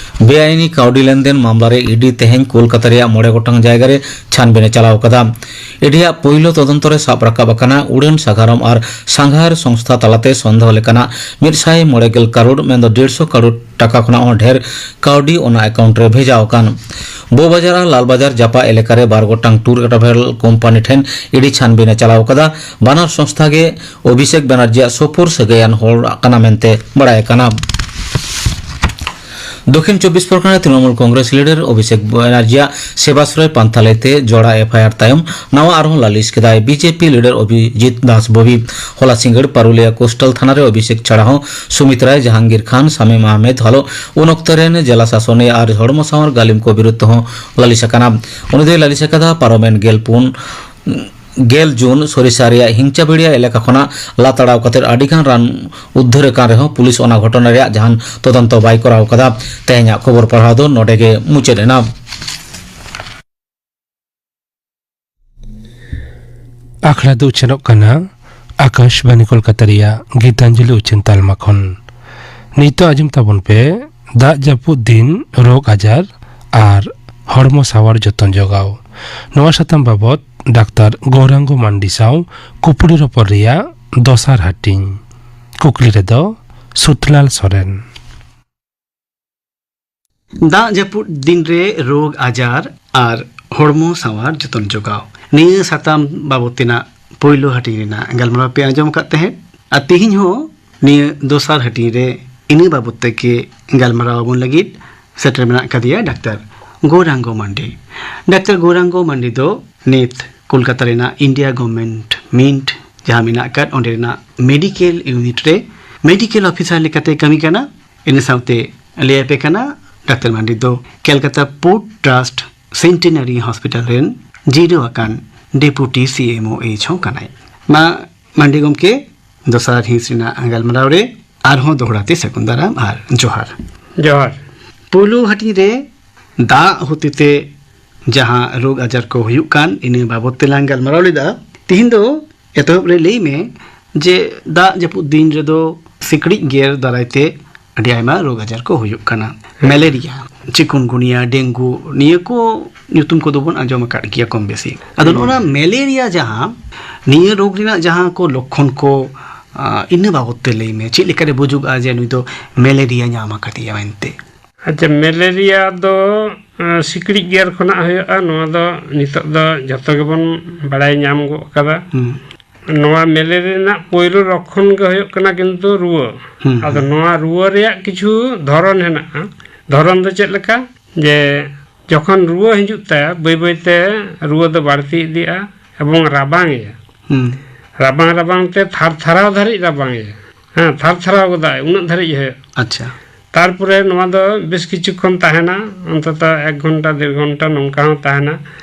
ᱵᱮᱟᱭᱤᱱᱤ ᱠᱟᱹᱣᱰᱤ ᱞᱮᱱᱫᱮᱱ ᱢᱟᱢᱞᱟ ᱨᱮ ᱤᱰᱤ ᱛᱮᱦᱮᱧ ᱠᱳᱞᱠᱟᱛᱟ ᱨᱮᱭᱟᱜ ᱢᱚᱬᱮ ᱜᱚᱴᱟᱝ ᱡᱟᱭᱜᱟ ᱨᱮ ᱪᱷᱟᱱᱵᱤᱱ ᱮ ᱪᱟᱞᱟᱣ ᱟᱠᱟᱫᱟ᱾ ᱤᱰᱤᱭᱟᱜ ᱯᱳᱭᱞᱳ ᱛᱚᱫᱚᱱᱛᱚ ᱨᱮ ᱥᱟᱵ ᱨᱟᱠᱟᱵ ᱟᱠᱟᱱᱟ ᱩᱰᱟᱹᱱ ᱥᱟᱜᱟᱲᱚᱢ ᱟᱨ ᱥᱟᱸᱜᱷᱟᱨ ᱥᱚᱝᱥᱛᱷᱟ ᱛᱟᱞᱟᱛᱮ ᱥᱚᱱᱫᱮᱦᱚ ᱞᱮᱠᱟᱱᱟᱜ ᱢᱤᱫ ᱥᱟᱭ ᱢᱚᱬᱮ ᱜᱮᱞ ᱠᱟᱨᱳᱲ, ᱢᱮᱱᱫᱚ ᱰᱮᱲᱥᱚ ᱠᱟᱨᱳᱲ ᱴᱟᱠᱟ ᱠᱷᱚᱱᱟᱜ ᱦᱚᱸ ᱰᱷᱮᱨ ᱠᱟᱹᱣᱰᱤ ᱚᱱᱟ ᱮᱠᱟᱣᱩᱱᱴ ᱨᱮ ᱵᱷᱮᱡᱟ ᱟᱠᱟᱱ᱾ ᱵᱳ ᱵᱟᱡᱟᱨ ᱟᱨ ᱞᱟᱞ ᱵᱟᱡᱟᱨ ᱡᱟᱯᱟᱜ ᱮᱞᱟᱠᱟ ᱨᱮ ᱵᱟᱨ ᱜᱚᱴᱟᱝ ᱴᱩᱨ ᱴᱨᱟᱵᱷᱮᱞ ᱠᱳᱢᱯᱟᱱᱤ ᱴᱷᱮᱱ ᱤᱰᱤ ᱪᱷᱟᱱᱵᱤᱱ ᱮ ᱪᱟᱞᱟᱣ ᱟᱠᱟᱫᱟ᱾ ᱵᱟᱱᱟᱨ ᱥᱚᱝᱥᱛᱷᱟ ᱜᱮ ᱚᱵᱷᱤᱥᱮᱠ ᱵᱮᱱᱟᱨᱡᱤᱭᱟᱜ ᱥᱩᱯᱩᱨ ᱥᱟᱹᱜᱟᱹᱭᱟᱱ ᱦᱚᱲ ᱠᱟᱱᱟ ᱢᱮᱱᱛᱮ ᱵᱟᱲᱟᱭ ᱟᱠᱟᱱᱟ᱾ ᱫᱚᱠᱷᱤᱱ ᱪᱚᱵᱵᱤᱥ ᱯᱚᱨᱜᱚᱱᱟ ᱛᱨᱤᱱᱚᱢᱩᱞ ᱠᱚᱝᱜᱨᱮᱥ ᱞᱤᱰᱟᱨ ᱚᱵᱷᱤᱥᱮᱠ ᱵᱟᱱᱟᱨᱡᱤᱭᱟᱜ ᱥᱮᱵᱟᱥᱨᱚᱭ ᱯᱟᱱᱛᱷᱟ ᱞᱟᱹᱭᱛᱮ ᱡᱚᱲᱟ ᱮᱯᱷ ᱟᱭ ᱟᱨ ᱛᱟᱭᱚᱢ ᱱᱟᱣᱟ ᱟᱨᱦᱚᱸ ᱞᱟᱹᱞᱤᱥ ᱠᱮᱫᱟᱭ B J P leader Abhijit Das ᱵᱚᱵᱤ᱾ ᱦᱚᱞᱟ ᱥᱤᱸᱜᱟᱹᱲ ᱯᱟᱨᱩᱞᱤᱭᱟ ᱠᱳᱥᱴᱟᱞ ᱛᱷᱟᱱᱟ ᱨᱮ ᱚᱵᱷᱤᱥᱮᱠ ᱪᱷᱟᱲᱟ ᱦᱚᱸ ᱥᱩᱢᱤᱛ ᱨᱟᱭ, ᱡᱟᱦᱟᱝᱜᱤᱨ ᱠᱷᱟᱱ, ᱥᱟᱢᱤᱢ ᱟᱦᱢᱮᱫ ᱦᱟᱞᱚ ᱩᱱ ᱚᱠᱛᱚ ᱨᱮᱱ ᱡᱮᱞᱟ ᱥᱟᱥᱚᱱᱤᱭᱟᱹ ᱟᱨ ᱦᱚᱲᱢᱚ ᱥᱟᱶᱟᱨ ᱜᱟᱹᱞᱤᱢ ᱠᱚ ᱵᱤᱨᱩᱫᱷ ᱛᱮᱦᱚᱸ ᱞᱟᱹᱞᱤᱥ ᱟᱠᱟᱱᱟ᱾ ᱩᱱᱤ ᱫᱚᱭ ᱞᱟᱹᱞᱤᱥ ᱟᱠᱟᱫᱟ ᱯᱟᱨᱚᱢᱮᱱ ᱜᱮᱞ ᱯᱩᱱ ᱜᱮᱞ ᱡᱩᱱ ᱥᱚᱨᱤᱥᱟ ᱨᱮᱭᱟᱜ ᱦᱤᱝᱪᱟᱵᱮᱲᱤᱭᱟ ᱮᱞᱟᱠᱟ ᱠᱷᱚᱱᱟᱜ ᱞᱟ ᱛᱟᱲᱟᱣ ᱠᱟᱛᱮ ᱟᱹᱰᱤ ᱜᱟᱱ ᱨᱟᱱ ᱩᱫᱽᱫᱷᱟᱹᱨ ᱟᱠᱟᱱ ᱨᱮᱦᱚᱸ ᱯᱩᱞᱤᱥ ᱚᱱᱟ ᱜᱷᱚᱴᱚᱱᱟ ᱨᱮᱭᱟᱜ ᱡᱟᱦᱟᱱ ᱛᱚᱫᱚᱱᱛᱚ ᱵᱟᱭ ᱠᱚᱨᱟᱣ ᱟᱠᱟᱫᱟ᱾ ᱛᱮᱦᱮᱧᱟᱜ ᱠᱷᱚᱵᱚᱨ ᱯᱟᱲᱦᱟᱣ ᱫᱚ ᱱᱚᱰᱮ ᱜᱮ ᱢᱩᱪᱟᱹᱫ ᱮᱱᱟ᱾ ᱟᱠᱷᱲᱟ ᱫᱚ ᱩᱪᱷᱟᱹᱱᱚᱜ ᱠᱟᱱᱟ ᱟᱠᱟᱥᱵᱟᱱᱤ ᱠᱳᱞᱠᱟᱛᱟ ᱨᱮᱭᱟᱜ ᱜᱤᱛᱟᱧᱡᱚᱞᱤ ᱩᱪᱷᱟᱹᱱ ᱛᱟᱞᱢᱟ ᱠᱷᱚᱱ᱾ ᱱᱤᱛᱚᱜ ᱟᱸᱡᱚᱢ ᱛᱟᱵᱚᱱ ᱯᱮ ᱫᱟᱜ ᱡᱟᱹᱯᱩᱫ ᱫᱤᱱ ᱨᱳᱜᱽ ᱟᱡᱟᱨ ᱟᱨ ᱦᱚᱲᱢᱚ ᱥᱟᱶᱟᱨ ᱡᱚᱛᱚᱱ ᱡᱚᱜᱟᱣ᱾ ᱱᱚᱣᱟ ᱥᱟᱛᱟᱢ ᱵᱟᱵᱚᱛ ᱰᱟᱠᱛᱟᱨ ᱜᱳᱨᱟᱝᱜᱚ ᱢᱟᱱᱰᱤ ᱥᱟᱶ ᱠᱩᱯᱲᱤ ᱨᱚᱯᱚᱲ ᱨᱮᱭᱟᱜ ᱫᱚᱥᱟᱨ ᱦᱟᱹᱴᱤᱧ᱾ ᱠᱩᱠᱞᱤ ᱨᱮᱫᱚ ᱥᱩᱛᱞᱟᱞ ᱥᱚᱨᱮᱱ᱾ ᱫᱟᱜ ᱡᱟᱹᱯᱩᱫ ᱫᱤᱱ ᱨᱮ ᱨᱳᱜᱽ ᱟᱡᱟᱨ ᱟᱨ ᱦᱚᱲᱢᱚ ᱥᱟᱶᱟᱨ ᱡᱚᱛᱚᱱ ᱡᱚᱜᱟᱣ, ᱱᱤᱭᱟᱹ ᱥᱟᱛᱟᱢ ᱵᱟᱵᱚᱛ ᱛᱮᱱᱟᱜ ᱯᱳᱭᱞᱳ ᱦᱟᱹᱴᱤᱧ ᱨᱮᱱᱟᱜ ᱜᱟᱞᱢᱟᱨᱟᱣ ᱯᱮ ᱟᱸᱡᱚᱢ ᱟᱠᱟᱫ ᱛᱟᱦᱮᱸᱫ᱾ ᱟᱨ ᱛᱮᱦᱮᱧ ᱦᱚᱸ ᱱᱤᱭᱟᱹ ᱫᱚᱥᱟᱨ ᱦᱟᱹᱴᱤᱧ ᱨᱮ ᱤᱱᱟᱹ ᱵᱟᱵᱚᱛ ᱛᱮᱜᱮ ᱜᱟᱞᱢᱟᱨᱟᱣ ᱟᱵᱚᱱ ᱞᱟᱹᱜᱤᱫ ᱥᱮᱴᱮᱨ ᱢᱮᱱᱟᱜ ᱟᱠᱟᱫᱮᱭᱟ ᱰᱟᱠᱛᱟᱨ ᱜᱳᱨᱟᱝᱜᱚ ᱢᱟᱱᱰᱤ᱾ ᱰᱟᱠᱛᱟᱨ ᱜᱳᱨᱟᱝᱜᱚ ᱢᱟᱱᱰᱤ ᱫᱚ ᱱᱤᱛ ᱠᱳᱞᱠᱟᱛᱟ ᱨᱮᱱᱟᱜ ᱤᱱᱰᱤᱭᱟ ᱜᱚᱵᱷᱢᱮᱱᱴ ᱢᱤᱱᱴ ᱡᱟᱦᱟᱸ ᱢᱮᱱᱟᱜ ᱟᱠᱟᱫ, ᱚᱸᱰᱮ ᱨᱮᱱᱟᱜ ᱢᱮᱰᱤᱠᱮᱞ ᱤᱭᱩᱱᱤᱴ ᱨᱮ ᱢᱮᱰᱤᱠᱮᱞ ᱚᱯᱷᱤᱥᱟᱨ ᱞᱮᱠᱟᱛᱮ ᱠᱟᱹᱢᱤ ᱠᱟᱱᱟ᱾ ᱤᱱᱟᱹ ᱥᱟᱶᱛᱮ ᱞᱟᱹᱭ ᱟᱯᱮ ᱠᱟᱱᱟ, ᱰᱟᱠᱛᱟᱨ ᱢᱟᱱᱰᱤ ᱫᱚ ᱠᱮᱞᱠᱟᱛᱟ ᱯᱳᱨᱴ ᱴᱨᱟᱥᱴ ᱥᱮᱱᱴᱮᱱᱟᱨᱤ ᱦᱚᱥᱯᱤᱴᱟᱞ ᱨᱮᱱ ᱡᱤᱨᱟᱹᱣ ᱟᱠᱟᱱ ᱰᱮᱯᱩᱴᱤ ᱥᱤ ᱮᱢ ᱳ ᱮᱭᱤᱪ ᱦᱚᱸ ᱠᱟᱱᱟᱭ᱾ ᱢᱟ ᱢᱟᱱᱰᱤ ᱜᱚᱢᱠᱮ, ᱫᱚᱥᱟᱨ ᱦᱤᱸᱥ ᱨᱮᱱᱟᱜ ᱜᱟᱞᱢᱟᱨᱟᱣ ᱨᱮ ᱟᱨᱦᱚᱸ ᱫᱚᱦᱲᱟ ᱛᱮ ᱥᱟᱹᱜᱩᱱ ᱫᱟᱨᱟᱢ ᱟᱨ ᱡᱚᱦᱟᱨ᱾ ᱡᱚᱦᱟᱨ᱾ ᱯᱳᱭᱞᱳ ᱦᱟᱹᱴᱤᱧ ᱨᱮ ᱫᱟᱜ ᱦᱚᱛᱮᱛᱮ ᱡᱟᱦᱟᱸ ᱨᱳᱜᱽ ᱟᱡᱟᱨ ᱠᱚ ᱦᱩᱭᱩᱜ ᱠᱟᱱ, ᱤᱱᱟᱹ ᱵᱟᱵᱚᱛ ᱛᱮᱞᱟᱝ ᱜᱟᱞᱢᱟᱨᱟᱣ ᱞᱮᱫᱟ᱾ ᱛᱤᱦᱤᱧ ᱫᱚ ᱮᱛᱚᱦᱚᱵ ᱨᱮ ᱞᱟᱹᱭ ᱢᱮ ᱡᱮ ᱫᱟᱜ ᱡᱟᱹᱯᱩᱫ ᱫᱤᱱ ᱨᱮᱫᱚ ᱥᱤᱠᱲᱤᱡ ᱜᱮᱨ ᱫᱟᱨᱟᱭ ᱛᱮ ᱟᱹᱰᱤ ᱟᱭᱢᱟ ᱨᱳᱜᱽ ᱟᱡᱟᱨ ᱠᱚ ᱦᱩᱭᱩᱜ ᱠᱟᱱᱟ᱾ ᱢᱮᱞᱮᱨᱤᱭᱟ, ᱪᱤᱠᱩᱱᱜᱩᱱᱤᱭᱟ, ᱰᱮᱝᱜᱩ, ᱱᱤᱭᱟᱹ ᱠᱚ ᱧᱩᱛᱩᱢ ᱠᱚᱫᱚ ᱵᱚᱱ ᱟᱸᱡᱚᱢ ᱟᱠᱟᱫ ᱜᱮᱭᱟ ᱠᱚᱢ ᱵᱮᱥᱤ᱾ ᱟᱫᱚ ᱱᱚᱜᱼᱚ ᱱᱟ ᱢᱮᱞᱮᱨᱤᱭᱟ ᱡᱟᱦᱟᱸ, ᱱᱤᱭᱟᱹ ᱨᱳᱜᱽ ᱨᱮᱱᱟᱜ ᱡᱟᱦᱟᱸ ᱠᱚ ᱞᱚᱠᱠᱷᱚᱱ ᱠᱚ, ᱟ, ᱤᱱᱟᱹ ᱵᱟᱵᱚᱛ ᱛᱮ ᱞᱟᱹᱭ ᱢᱮ, ᱪᱮᱫ ᱞᱮᱠᱟᱨᱮ ᱵᱩᱡᱩᱜᱼᱟ ᱡᱮ ᱱᱩᱭ ᱫᱚ ᱢᱮᱞᱮᱨᱤᱭᱟ ᱧᱟᱢ ᱟᱠᱟᱫᱮᱭᱟ ᱢᱮᱱᱛᱮ? ᱟᱪᱪᱷᱟ, ᱢᱮᱞᱮᱨᱤᱭᱟ ᱫᱚ, ᱟ, ᱥᱤᱠᱲᱤᱡ ᱜᱮᱨ ᱠᱷᱚᱱᱟᱜ ᱦᱩᱭᱩᱜᱼᱟ᱾ ᱱᱚᱣᱟ ᱫᱚ ᱱᱤᱛᱚᱜ ᱫᱚ ᱡᱚᱛᱚ ᱜᱮᱵᱚᱱ ᱵᱟᱲᱟᱭ ᱧᱟᱢ ᱜᱚᱫ ᱠᱟᱫᱟ᱾ ᱦᱩᱸ᱾ ᱱᱚᱣᱟ ᱢᱮᱞᱮᱨᱤᱭᱟ ᱨᱮᱱᱟᱜ ᱯᱳᱭᱞᱳ ᱞᱚᱠᱠᱷᱚᱱ ᱜᱮ ᱦᱩᱭᱩᱜ ᱠᱟᱱᱟ ᱠᱤᱱᱛᱩ ᱨᱩᱣᱟᱹ᱾ ᱦᱩᱸ, ᱟᱫᱚ ᱦᱩᱸ᱾ ᱱᱚᱣᱟ ᱨᱩᱣᱟᱹ ᱨᱮᱭᱟᱜ ᱠᱤᱪᱷᱩ ᱫᱷᱚᱨᱚᱱ ᱦᱮᱱᱟᱜᱼᱟ᱾ ᱫᱷᱚᱨᱚᱱ ᱫᱚ ᱪᱮᱫ ᱞᱮᱠᱟ? ᱡᱮ ᱡᱚᱠᱷᱚᱱ ᱨᱩᱣᱟᱹ ᱦᱤᱡᱩᱜ ᱛᱟᱭᱟ, ᱵᱟᱹᱭ ᱵᱟᱹᱭ ᱛᱮ ᱨᱩᱣᱟᱹ ᱫᱚ ᱵᱟᱹᱲᱛᱤ ᱤᱫᱤᱜᱼᱟ ᱮᱵᱚᱝ ᱨᱟᱵᱟᱝ ᱮᱭᱟ᱾ ᱦᱩᱸ᱾ ᱨᱟᱵᱟᱝ ᱨᱟᱵᱟᱝ ᱛᱮ ᱛᱷᱟᱨ ᱛᱷᱟᱨᱟᱣ ᱫᱷᱟᱹᱨᱤᱡ ᱨᱟᱵᱟᱝ ᱮᱭᱟ᱾ ᱦᱮᱸ, ᱛᱷᱟᱨ ᱛᱷᱟᱨᱟᱣ ᱜᱚᱫᱟᱭ, ᱩᱱᱟᱹᱜ ᱫᱷᱟᱹᱨᱤᱡ ᱦᱩᱭᱩᱜᱼᱟ᱾ ᱟᱪᱪᱷᱟ᱾ ᱛᱟᱨᱯᱚᱨᱮ ᱱᱚᱣᱟ ᱫᱚ ᱵᱮᱥ ᱠᱤᱪᱷᱩ ᱠᱷᱚᱱ ᱛᱟᱦᱮᱱᱟ, ᱚᱱᱛᱚᱛᱚ ᱮᱠ ᱜᱷᱚᱱᱴᱟ, ᱰᱮᱲ ᱜᱷᱚᱱᱴᱟ ᱱᱚᱝᱠᱟ ᱦᱚᱸ ᱛᱟᱦᱮᱱᱟ᱾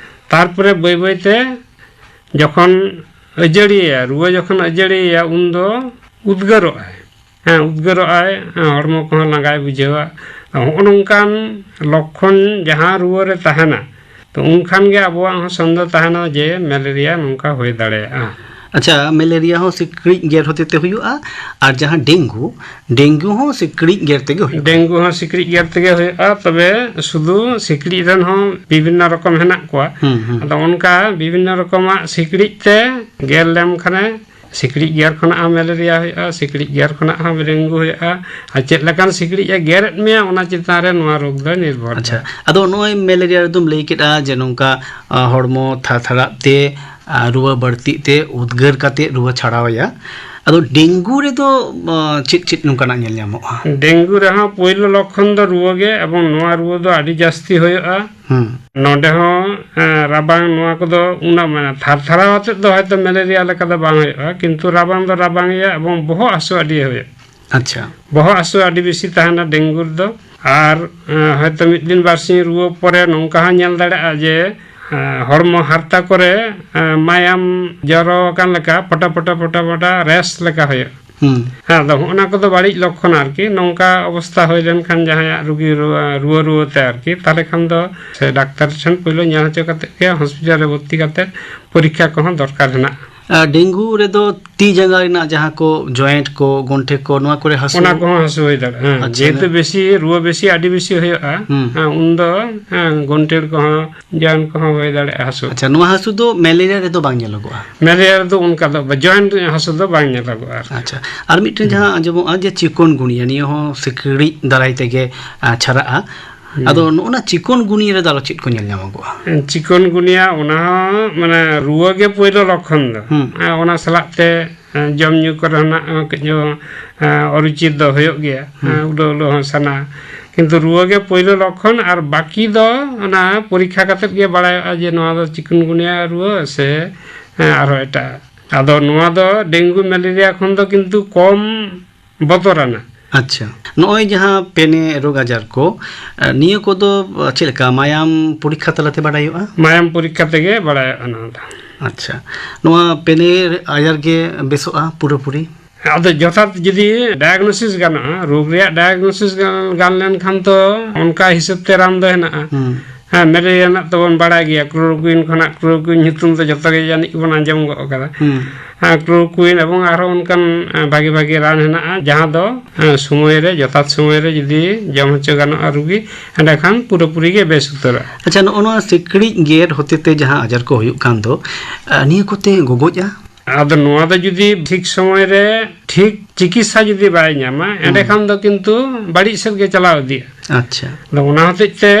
ᱛᱟᱨᱯᱚᱨᱮ ᱵᱟᱹᱭ ᱵᱟᱹᱭ ᱛᱮ ᱡᱚᱠᱷᱚᱱ ᱟᱹᱡᱟᱹᱲᱤᱭᱟ, ᱨᱩᱣᱟᱹ ᱡᱚᱠᱷᱚᱱ ᱟᱹᱡᱟᱹᱲᱤᱭᱟ, ᱩᱱᱫᱚ ᱩᱫᱽᱜᱟᱹᱨᱚᱜᱼᱟᱭ᱾ ᱦᱮᱸ, ᱩᱫᱽᱜᱟᱹᱨᱚᱜᱼᱟᱭ, ᱦᱮᱸ, ᱦᱚᱲᱢᱚ ᱠᱚᱦᱚᱸ ᱞᱟᱸᱜᱟᱭ ᱵᱩᱡᱷᱟᱹᱣᱟ᱾ ᱦᱚᱸᱜᱼᱚ ᱱᱚᱝᱠᱟᱱ ᱞᱚᱠᱠᱷᱚᱱ ᱡᱟᱦᱟᱸ ᱨᱩᱣᱟᱹ ᱨᱮ ᱛᱟᱦᱮᱱᱟ, ᱛᱚ ᱩᱱᱠᱷᱟᱱ ᱜᱮ ᱟᱵᱚᱣᱟᱜ ᱦᱚᱸ ᱥᱚᱱᱫᱮᱦ ᱛᱟᱦᱮᱱᱟ ᱡᱮ ᱢᱮᱞᱮᱨᱤᱭᱟ ᱱᱚᱝᱠᱟ ᱦᱩᱭ ᱫᱟᱲᱮᱭᱟᱜᱼᱟ᱾ ᱟᱪᱪᱷᱟ, ᱢᱮᱞᱮᱨᱤᱭᱟ ᱦᱚᱸ ᱥᱤᱠᱲᱤᱡ ᱜᱮᱨ ᱦᱚᱛᱮ ᱛᱮ ᱦᱩᱭᱩᱜᱼᱟ, ᱟᱨ ᱡᱟᱦᱟᱸ ᱰᱮᱝᱜᱩ, ᱰᱮᱝᱜᱩ ᱦᱚᱸ ᱥᱤᱠᱲᱤᱡ ᱜᱮᱨ ᱛᱮᱜᱮ ᱦᱩᱭᱩᱜᱼᱟ᱾ ᱰᱮᱝᱜᱩ ᱦᱚᱸ ᱥᱤᱠᱲᱤᱡ ᱜᱮᱨ ᱛᱮᱜᱮ ᱦᱩᱭᱩᱜᱼᱟ, ᱛᱚᱵᱮ ᱥᱩᱫᱷᱩ ᱥᱤᱠᱲᱤᱡ ᱨᱮᱱ ᱦᱚᱸ ᱵᱤᱵᱷᱤᱱᱱᱚ ᱨᱚᱠᱚᱢ ᱦᱮᱱᱟᱜ ᱠᱚᱣᱟ᱾ ᱦᱩᱸ, ᱦᱩᱸ᱾ ᱟᱫᱚ ᱚᱱᱠᱟ ᱵᱤᱵᱷᱤᱱᱱᱚ ᱨᱚᱠᱚᱢᱟᱜ ᱥᱤᱠᱲᱤᱡ ᱛᱮ ᱜᱮᱨ ᱞᱮᱢ ᱠᱷᱟᱱᱮ ᱥᱤᱠᱲᱤᱡ ᱜᱮᱨ ᱠᱷᱚᱱᱟᱜ ᱦᱚᱸ ᱢᱮᱞᱮᱨᱤᱭᱟ ᱦᱩᱭᱩᱜᱼᱟ, ᱥᱤᱠᱲᱤᱡ ᱜᱮᱨ ᱠᱷᱚᱱᱟᱜ ᱦᱚᱸ ᱰᱮᱝᱜᱩ ᱦᱩᱭᱩᱜᱼᱟ᱾ ᱟᱨ ᱪᱮᱫ ᱞᱮᱠᱟᱱ ᱥᱤᱠᱲᱤᱡ ᱮ ᱜᱮᱨᱮᱫ ᱢᱮᱭᱟ, ᱚᱱᱟ ᱪᱮᱛᱟᱱ ᱨᱮ ᱱᱚᱣᱟ ᱨᱳᱜᱽ ᱫᱚ ᱱᱤᱨᱵᱷᱚᱨ ᱟᱪᱪᱷᱟ, ᱫᱟᱭ᱾ ᱟᱫᱚ ᱱᱚᱜᱼᱚᱭ ᱢᱮᱞᱮᱨᱤᱭᱟ ᱨᱮᱫᱚᱢ ᱞᱟᱹᱭ ᱠᱮᱫᱼᱟ ᱡᱮ ᱱᱚᱝᱠᱟ, ᱟ, ᱦᱚᱲᱢᱚ ᱛᱷᱟᱨ ᱛᱷᱟᱨᱟᱜ ᱛᱮ, ᱟ, ᱨᱩᱣᱟᱹ ᱵᱟᱹᱲᱛᱤᱜ ᱛᱮ, ᱩᱫᱽᱜᱟᱹᱨ ᱠᱟᱛᱮ ᱨᱩᱣᱟᱹ ᱪᱷᱟᱲᱟᱣ ᱮᱭᱟ᱾ ᱟᱫᱚ ᱰᱮᱝᱜᱩ ᱨᱮᱫᱚ, ᱟ, ᱪᱮᱫ ᱪᱮᱫ ᱱᱚᱝᱠᱟᱱᱟᱜ ᱧᱮᱞ ᱧᱟᱢᱚᱜᱼᱟ? ᱰᱮᱝᱜᱩ ᱨᱮᱦᱚᱸ ᱯᱳᱭᱞᱳ ᱞᱚᱠᱠᱷᱚᱱ ᱫᱚ ᱨᱩᱣᱟᱹ ᱜᱮ, ᱮᱵᱚᱝ ᱱᱚᱣᱟ ᱨᱩᱣᱟᱹ ᱫᱚ ᱟᱹᱰᱤ ᱡᱟᱹᱥᱛᱤ ᱦᱩᱭᱩᱜᱼᱟ᱾ ᱦᱩᱸ᱾ ᱱᱚᱰᱮ ᱦᱚᱸ, ᱮᱸ, ᱨᱟᱵᱟᱝ ᱱᱚᱣᱟ ᱠᱚᱫᱚ ᱩᱱᱟᱹᱜ ᱢᱟᱱᱮ ᱛᱷᱟᱨ ᱛᱷᱟᱨᱟᱣ ᱟᱛᱮᱫ ᱫᱚ ᱦᱚᱭᱛᱳ ᱢᱮᱞᱮᱨᱤᱭᱟ ᱞᱮᱠᱟ ᱫᱚ ᱵᱟᱝ ᱦᱩᱭᱩᱜᱼᱟ, ᱠᱤᱱᱛᱩ ᱨᱟᱵᱟᱝ ᱫᱚ ᱨᱟᱵᱟᱝ ᱜᱮᱭᱟ ᱮᱵᱚᱝ ᱵᱚᱦᱚᱜ ᱦᱟᱹᱥᱩ ᱟᱹᱰᱤ ᱦᱩᱭᱩᱜᱼᱟ᱾ ᱟᱪᱪᱷᱟ᱾ ᱵᱚᱦᱚᱜ ᱦᱟᱹᱥᱩ ᱟᱹᱰᱤ ᱵᱮᱥᱤ ᱛᱟᱦᱮᱱᱟ ᱰᱮᱝᱜᱩ ᱨᱮᱫᱚ᱾ ᱟᱨ, ᱮᱸ, ᱦᱚᱭᱛᱳ ᱢᱤᱫ ᱫᱤᱱ ᱵᱟᱨ ᱥᱤᱧ ᱨᱩᱣᱟᱹ ᱯᱚᱨᱮ ᱱᱚᱝᱠᱟ ᱦᱚᱸ ᱧᱮᱞ ᱫᱟᱲᱮᱭᱟᱜᱼᱟ ᱡᱮ, ᱮᱸ, ᱦᱚᱲᱢᱚ ᱦᱟᱨᱛᱟ ᱠᱚᱨᱮ, ᱮᱸ, ᱢᱟᱭᱟᱢ ᱡᱚᱨᱚ ᱟᱠᱟᱱ ᱞᱮᱠᱟ ᱯᱷᱚᱴᱟ ᱯᱷᱚᱴᱟ ᱯᱷᱚᱴᱟ ᱯᱷᱚᱴᱟ ᱨᱮᱥ ᱞᱮᱠᱟ ᱦᱩᱭᱩᱜᱼᱟ᱾ ᱦᱩᱸ᱾ ᱦᱮᱸ, ᱟᱫᱚ ᱦᱚᱸᱜᱼᱚ ᱱᱟ ᱠᱚᱫᱚ ᱵᱟᱹᱲᱤᱡ ᱞᱚᱠᱠᱷᱚᱱ ᱟᱨᱠᱤ᱾ ᱱᱚᱝᱠᱟ ᱚᱵᱚᱥᱛᱟ ᱦᱩᱭ ᱞᱮᱱᱠᱷᱟᱱ ᱡᱟᱦᱟᱸᱭᱟᱜ ᱨᱩᱜᱤ ᱨᱩᱣᱟᱹ, ᱨᱩᱣᱟᱹ ᱨᱩᱣᱟᱹ ᱛᱮ ᱟᱨᱠᱤ, ᱛᱟᱦᱞᱮ ᱠᱷᱟᱱ ᱫᱚ ᱥᱮ ᱰᱟᱠᱛᱟᱨ ᱴᱷᱮᱱ ᱯᱳᱭᱞᱳ ᱧᱮᱞ ᱦᱚᱪᱚ ᱠᱟᱛᱮ ᱜᱮ ᱦᱚᱥᱯᱤᱴᱟᱞ ᱨᱮ ᱵᱷᱚᱨᱛᱤ ᱠᱟᱛᱮ ᱯᱚᱨᱤᱠᱠᱷᱟ ᱠᱚᱦᱚᱸ ᱫᱚᱨᱠᱟᱨ ᱦᱮᱱᱟᱜᱼᱟ᱾ ᱟᱨ ᱰᱮᱝᱜᱩ ᱨᱮᱫᱚ ᱛᱤ ᱡᱟᱸᱜᱟ ᱨᱮᱱᱟᱜ ᱡᱟᱦᱟᱸ ᱠᱚ ᱡᱚᱭᱮᱱᱴ ᱠᱚ, ᱜᱚᱱᱴᱷᱮ ᱠᱚ, ᱱᱚᱣᱟ ᱠᱚᱨᱮ ᱦᱟᱹᱥᱩ? ᱚᱱᱟ ᱠᱚᱦᱚᱸ ᱦᱟᱹᱥᱩ ᱦᱩᱭ ᱫᱟᱲᱮᱭᱟᱜᱼᱟ᱾ ᱦᱮᱸ, ᱟᱪᱪᱷᱟ, ᱡᱮᱦᱮᱛᱩ ᱚᱱᱟ ᱵᱮᱥᱤ ᱨᱩᱣᱟᱹ ᱵᱮᱥᱤ ᱟᱹᱰᱤ ᱵᱮᱥᱤ ᱦᱩᱭᱩᱜᱼᱟ, ᱦᱩᱸ᱾ ᱦᱮᱸ, ᱩᱱᱫᱚ, ᱦᱮᱸ, ᱜᱚᱱᱴᱷᱮᱲ ᱠᱚᱦᱚᱸ ᱡᱚᱭᱮᱱᱴ ᱠᱚᱦᱚᱸ ᱦᱩᱭ ᱫᱟᱲᱮᱭᱟᱜᱼᱟ ᱦᱟᱹᱥᱩ᱾ ᱟᱪᱪᱷᱟ, ᱱᱚᱣᱟ ᱦᱟᱹᱥᱩ ᱫᱚ ᱢᱮᱞᱮᱨᱤᱭᱟ ᱨᱮᱫᱚ ᱵᱟᱝ ᱧᱮᱞᱚᱜᱚᱜᱼᱟ? ᱢᱮᱞᱮᱨᱤᱭᱟ ᱨᱮᱫᱚ ᱚᱱᱠᱟ ᱫᱚ ᱵᱟ-, ᱡᱚᱭᱮᱱᱴ ᱦᱟᱹᱥᱩ ᱫᱚ ᱵᱟᱝ ᱧᱮᱞᱚᱜᱚᱜᱼᱟ ᱟᱨᱠᱤ᱾ ᱟᱪᱪᱷᱟ, ᱟᱨ ᱢᱤᱫᱴᱮᱱ ᱦᱩᱸ᱾ ᱡᱟᱦᱟᱸ ᱟᱸᱡᱚᱢᱚᱜᱼᱟ ᱡᱮ ᱪᱤᱠᱚᱱ ᱜᱩᱱᱤᱭᱟ, ᱱᱤᱭᱟᱹ ᱦᱚᱸ ᱥᱤᱠᱲᱤᱡ ᱫᱟᱨᱟᱭ ᱛᱮᱜᱮ, ᱟ, ᱪᱷᱟᱨᱟᱜᱼᱟ᱾ ᱦᱩᱸ᱾ ᱟᱫᱚ ᱱᱚᱜᱼᱚ ᱱᱟ ᱪᱤᱠᱚᱱ ᱜᱩᱱᱤᱭᱟ ᱨᱮᱫᱚ ᱟᱨᱚ ᱪᱮᱫ ᱠᱚ ᱧᱮᱞ ᱧᱟᱢᱚᱜᱚᱜᱼᱟ? ᱪᱤᱠᱚᱱ ᱜᱩᱱᱤᱭᱟ ᱚᱱᱟ ᱦᱚᱸ ᱢᱟᱱᱮ ᱨᱩᱣᱟᱹ ᱜᱮ ᱯᱳᱭᱞᱳ ᱞᱚᱠᱠᱷᱚᱱ ᱫᱚ᱾ ᱦᱩᱸ᱾ ᱟᱨ ᱚᱱᱟ ᱥᱟᱞᱟᱜ ᱛᱮ, ᱮ, ᱡᱚᱢ ᱧᱩ ᱠᱚᱨᱮ ᱦᱚᱸ ᱱᱟᱜ ᱠᱟᱹᱡ, ᱮ, ᱚᱨᱩᱪᱤ ᱫᱚ ᱦᱩᱭᱩᱜ ᱜᱮᱭᱟ᱾ ᱦᱩᱸ᱾ ᱮ, ᱩᱰᱟᱹᱣ ᱩᱰᱟᱹᱣ ᱦᱚᱸ ᱥᱟᱱᱟ᱾ ᱠᱤᱱᱛᱩ ᱨᱩᱣᱟᱹ ᱜᱮ ᱯᱳᱭᱞᱳ ᱞᱚᱠᱠᱷᱚᱱ, ᱟᱨ ᱵᱟᱹᱠᱤ ᱫᱚ ᱚᱱᱟ ᱯᱚᱨᱤᱠᱠᱷᱟ ᱠᱟᱛᱮᱫ ᱜᱮ ᱵᱟᱲᱟᱭᱚᱜᱼᱟ ᱡᱮ ᱱᱚᱣᱟ ᱫᱚ ᱪᱤᱠᱩᱱᱜᱩᱱᱤᱭᱟ ᱨᱩᱣᱟᱹ ᱥᱮ, ᱦᱮᱸ, ᱟᱨᱦᱚᱸ ᱮᱴᱟᱜ᱾ ᱟᱫᱚ ᱱᱚᱣᱟ ᱫᱚ ᱰᱮᱝᱜᱩ ᱢᱮᱞᱮᱨᱤᱭᱟ ᱠᱷᱚᱱ ᱫᱚ ᱠᱤᱱᱛᱩ ᱠᱚᱢ ᱵᱚᱛᱚᱨᱟᱱᱟ᱾ ᱟᱪᱪᱷᱟ, ᱱᱚᱜᱼᱚᱭ ᱡᱟᱦᱟᱸ ᱯᱮᱱᱮ ᱨᱳᱜᱽ ᱟᱡᱟᱨ ᱠᱚ, ᱮ, ᱱᱤᱭᱟᱹ ᱠᱚᱫᱚ, ᱮ, ᱪᱮᱫ ᱞᱮᱠᱟ ᱢᱟᱭᱟᱢ ᱯᱚᱨᱤᱠᱠᱷᱟ ᱛᱟᱞᱟᱛᱮ ᱵᱟᱰᱟᱭᱚᱜᱼᱟ? ᱢᱟᱭᱟᱢ ᱯᱚᱨᱤᱠᱠᱷᱟ ᱛᱮᱜᱮ ᱵᱟᱲᱟᱭᱚᱜᱼᱟ ᱱᱚᱣᱟ ᱫᱚ᱾ ᱟᱪᱪᱷᱟ, ᱱᱚᱣᱟ ᱯᱮᱱᱮ ᱟᱡᱟᱨ ᱜᱮ ᱵᱮᱥᱚᱜᱼᱟ ᱯᱩᱨᱟᱹᱯᱩᱨᱤ? ᱟᱫᱚ ᱡᱚᱛᱷᱟᱛ ᱡᱩᱫᱤ ᱰᱟᱭᱟᱜᱱᱳᱥᱤᱥ ᱜᱟᱱᱚᱜᱼᱟ, ᱨᱳᱜᱽ ᱨᱮᱭᱟᱜ ᱰᱟᱭᱟᱜᱱᱳᱥᱤᱥ ᱜᱟᱱ, ᱜᱟᱱ ᱞᱮᱱᱠᱷᱟᱱ ᱛᱚ ᱚᱱᱠᱟ ᱦᱤᱥᱟᱹᱵ ᱛᱮ ᱨᱟᱱ ᱫᱚ ᱦᱮᱱᱟᱜᱼᱟ᱾ ᱦᱩᱸ᱾ ᱦᱮᱸ, ᱢᱮᱞᱮᱨᱤᱭᱟ ᱨᱮᱱᱟᱜ ᱛᱚᱵᱚᱱ ᱵᱟᱲᱟᱭ ᱜᱮᱭᱟ, ᱠᱞᱳᱨᱳᱠᱩᱭᱤᱱ ᱠᱷᱚᱱᱟᱜ, ᱠᱞᱳᱨᱳᱠᱩᱭᱤᱱ ᱧᱩᱛᱩᱢ ᱫᱚ ᱡᱚᱛᱚ ᱜᱮ ᱡᱟᱹᱱᱤᱡ ᱵᱚᱱ ᱟᱸᱡᱚᱢ ᱜᱚᱫ ᱠᱟᱫᱟ᱾ ᱦᱩᱸ᱾ ᱦᱮᱸ, ᱠᱞᱳᱨᱳᱠᱩᱭᱤᱱ ᱮᱵᱚᱝ ᱟᱨᱦᱚᱸ ᱚᱱᱠᱟᱱ, ᱮ, ᱵᱷᱟᱜᱮ ᱵᱷᱟᱜᱮ ᱨᱟᱱ ᱦᱮᱱᱟᱜᱼᱟ, ᱡᱟᱦᱟᱸ ᱫᱚ, ᱮ, ᱥᱚᱢᱚᱭ ᱨᱮ, ᱡᱚᱛᱷᱟᱛ ᱥᱚᱢᱚᱭ ᱨᱮ ᱡᱩᱫᱤ ᱡᱚᱢ ᱦᱚᱪᱚ ᱜᱟᱱᱚᱜᱼᱟ ᱨᱩᱜᱤ, ᱮᱸᱰᱮᱠᱷᱟᱱ ᱯᱩᱨᱟᱹᱯᱩᱨᱤ ᱜᱮ ᱵᱮᱥ ᱩᱛᱟᱹᱨᱚᱜᱼᱟ᱾ ᱟᱪᱪᱷᱟ, ᱱᱚᱜᱼᱚ ᱱᱚᱣᱟ ᱥᱤᱠᱲᱤᱡ ᱜᱮᱨ ᱦᱚᱛᱮ ᱛᱮ ᱡᱟᱦᱟᱸ ᱟᱡᱟᱨ ᱠᱚ ᱦᱩᱭᱩᱜ ᱠᱟᱱ ᱫᱚ, ᱮ, ᱱᱤᱭᱟᱹ ᱠᱚᱛᱮ ᱜᱚᱜᱚᱡᱼᱟ? ᱟᱫᱚ ᱱᱚᱣᱟ ᱫᱚ ᱡᱩᱫᱤ ᱴᱷᱤᱠ ᱥᱚᱢᱚᱭ ᱨᱮ ᱴᱷᱤᱠ ᱪᱤᱠᱤᱛᱥᱟ ᱡᱩᱫᱤ ᱵᱟᱭ ᱧᱟᱢᱟ, ᱦᱩᱸ᱾ ᱮᱸᱰᱮᱠᱷᱟᱱ ᱫᱚ ᱠᱤᱱᱛᱩ ᱵᱟᱹᱲᱤᱡ ᱥᱮᱫ ᱜᱮ ᱪᱟᱞᱟᱣ ᱤᱫᱤᱜᱼᱟ᱾ ᱟᱪᱪᱷᱟ᱾ ᱟᱫᱚ ᱚᱱᱟ ᱦᱚᱛᱮᱡ ᱛᱮ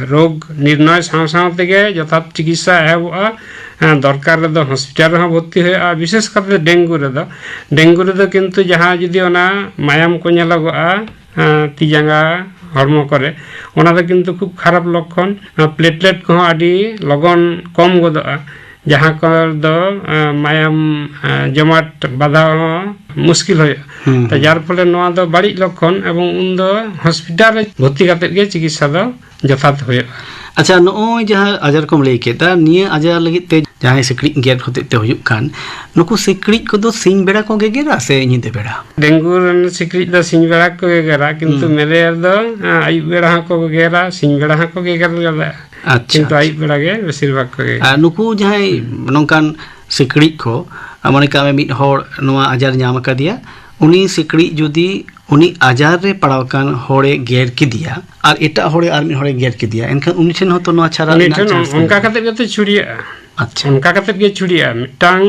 ᱨᱳᱜᱽ ᱱᱤᱨᱱᱚᱭ ᱥᱟᱶ ᱥᱟᱶ ᱛᱮᱜᱮ ᱡᱚᱛᱷᱟᱛ ᱪᱤᱠᱤᱛᱥᱟ ᱮᱦᱚᱵᱚᱜᱼᱟ᱾ ᱦᱮᱸ, ᱫᱚᱨᱠᱟᱨ ᱨᱮᱫᱚ ᱦᱚᱥᱯᱤᱴᱟᱞ ᱨᱮᱦᱚᱸ ᱵᱷᱚᱨᱛᱤ ᱦᱩᱭᱩᱜᱼᱟ, ᱵᱤᱥᱮᱥ ᱠᱟᱛᱮ ᱰᱮᱝᱜᱩ ᱨᱮᱫᱚ᱾ ᱰᱮᱝᱜᱩ ᱨᱮᱫᱚ ᱠᱤᱱᱛᱩ ᱡᱟᱦᱟᱸ ᱡᱩᱫᱤ ᱚᱱᱟ ᱢᱟᱭᱟᱢ ᱠᱚ ᱧᱮᱞᱚᱜᱚᱜᱼᱟ, ᱦᱮᱸ, ᱛᱤ ᱡᱟᱸᱜᱟ ᱦᱚᱲᱢᱚ ᱠᱚᱨᱮ, ᱚᱱᱟ ᱫᱚ ᱠᱤᱱᱛᱩ ᱠᱷᱩᱵ ᱠᱷᱟᱨᱟᱯ ᱞᱚᱠᱠᱷᱚᱱ᱾ ᱚᱱᱟ ᱯᱞᱮᱴᱞᱮᱴ ᱠᱚᱦᱚᱸ ᱟᱹᱰᱤ ᱞᱚᱜᱚᱱ ᱠᱚᱢ ᱜᱚᱫᱚᱜᱼᱟ, ᱡᱟᱦᱟᱸ ᱠᱚᱫᱚ, ᱮ, ᱢᱟᱭᱟᱢ, ᱮ, ᱡᱚᱢᱟᱴ ᱵᱟᱫᱷᱟ ᱦᱚᱸ ᱢᱩᱥᱠᱤᱞ ᱦᱩᱭᱩᱜᱼᱟ᱾ ᱦᱩᱸ, ᱛᱚ ᱦᱩᱸ᱾ ᱡᱟᱨ ᱯᱷᱚᱞᱮ ᱱᱚᱣᱟ ᱫᱚ ᱵᱟᱹᱲᱤᱡ ᱞᱚᱠᱠᱷᱚᱱ, ᱮᱵᱚᱝ ᱩᱱᱫᱚ ᱦᱚᱥᱯᱤᱴᱟᱞ ᱨᱮ ᱵᱷᱚᱨᱛᱤ ᱠᱟᱛᱮᱫ ᱜᱮ ᱪᱤᱠᱤᱛᱥᱟ ᱫᱚ ᱡᱚᱛᱷᱟᱛ ᱦᱩᱭᱩᱜᱼᱟ᱾ ᱟᱪᱪᱷᱟ, ᱱᱚᱜᱼᱚᱭ ᱡᱟᱦᱟᱸ ᱟᱡᱟᱨ ᱠᱚᱢ ᱞᱟᱹᱭ ᱠᱮᱫᱟ, ᱱᱤᱭᱟᱹ ᱟᱡᱟᱨ ᱞᱟᱹᱜᱤᱫ ᱛᱮ ᱡᱟᱦᱟᱸᱭ ᱥᱤᱠᱲᱤᱡ ᱜᱮᱨ ᱦᱚᱛᱮᱡ ᱛᱮ ᱦᱩᱭᱩᱜ ᱠᱟᱱ, ᱱᱩᱠᱩ ᱥᱤᱠᱲᱤᱡ ᱠᱚᱫᱚ ᱥᱤᱧ ᱵᱮᱲᱟ ᱠᱚ ᱜᱮᱜᱮᱨᱟ ᱥᱮ ᱧᱤᱫᱟᱹ ᱵᱮᱲᱟ? ᱰᱮᱝᱜᱩ ᱨᱮᱱ ᱥᱤᱠᱲᱤᱡ ᱫᱚ ᱥᱤᱧ ᱵᱮᱲᱟ ᱠᱚ ᱜᱮᱜᱮᱨᱟ, ᱠᱤᱱᱛᱩ ᱦᱩᱸ᱾ ᱢᱮᱞᱮᱨᱤᱭᱟ ᱫᱚ, ᱮ, ᱟᱹᱭᱩᱵ ᱵᱮᱲᱟ ᱦᱚᱸᱠᱚ ᱜᱮᱜᱮᱨᱟ, ᱥᱤᱧ ᱵᱮᱲᱟ ᱦᱚᱸᱠᱚ ᱜᱮᱜᱮᱨ ᱫᱟᱲᱮᱭᱟᱜᱼᱟ᱾ ᱟᱪᱪᱷᱟ, ᱠᱤᱱᱛᱩ ᱟᱪᱪᱷᱟ᱾ ᱟᱹᱭᱩᱵ ᱵᱮᱲᱟ ᱜᱮ ᱵᱮᱥᱤᱨ ᱵᱷᱟᱜᱽ ᱠᱚ ᱜᱮᱜᱮᱨᱟ᱾ ᱟᱨ ᱱᱩᱠᱩ ᱡᱟᱦᱟᱸᱭ ᱱᱚᱝᱠᱟᱱ ᱥᱤᱠᱲᱤᱡ ᱠᱚ, ᱢᱚᱱᱮ ᱠᱟᱜ ᱢᱮ ᱢᱤᱫ ᱦᱚᱲ ᱱᱚᱣᱟ ᱟᱡᱟᱨ ᱧᱟᱢ ᱟᱠᱟᱫᱮᱭᱟ, ᱩᱱᱤ ᱥᱤᱠᱲᱤᱡ ᱡᱩᱫᱤ ᱩᱱᱤ ᱟᱡᱟᱨ ᱨᱮ ᱯᱟᱲᱟᱣ ᱟᱠᱟᱱ ᱦᱚᱲᱮ ᱜᱮᱨ ᱠᱮᱫᱮᱭᱟ ᱟᱨ ᱮᱴᱟᱜ ᱦᱚᱲᱮ ᱟᱨ ᱢᱤᱫ ᱦᱚᱲᱮ ᱜᱮᱨ ᱠᱮᱫᱮᱭᱟ, ᱮᱱᱠᱷᱟᱱ ᱩᱱᱤ ᱴᱷᱮᱱ ᱦᱚᱸᱛᱚ ᱱᱚᱣᱟ ᱪᱷᱟᱨᱟ ᱩᱱᱤ ᱨᱮᱱᱟᱜ ᱴᱷᱮᱱ chance ᱚᱱᱠᱟ ᱢᱮᱱᱟᱜᱼᱟ᱾ ᱠᱟᱛᱮ ᱜᱮᱛᱚ ᱪᱷᱩᱲᱭᱟᱹᱜᱼᱟ᱾ ᱟᱪᱪᱷᱟ᱾ ᱚᱱᱠᱟ ᱠᱟᱛᱮ ᱜᱮ ᱪᱷᱩᱲᱭᱟᱹᱜᱼᱟ᱾ ᱢᱤᱫᱴᱟᱝ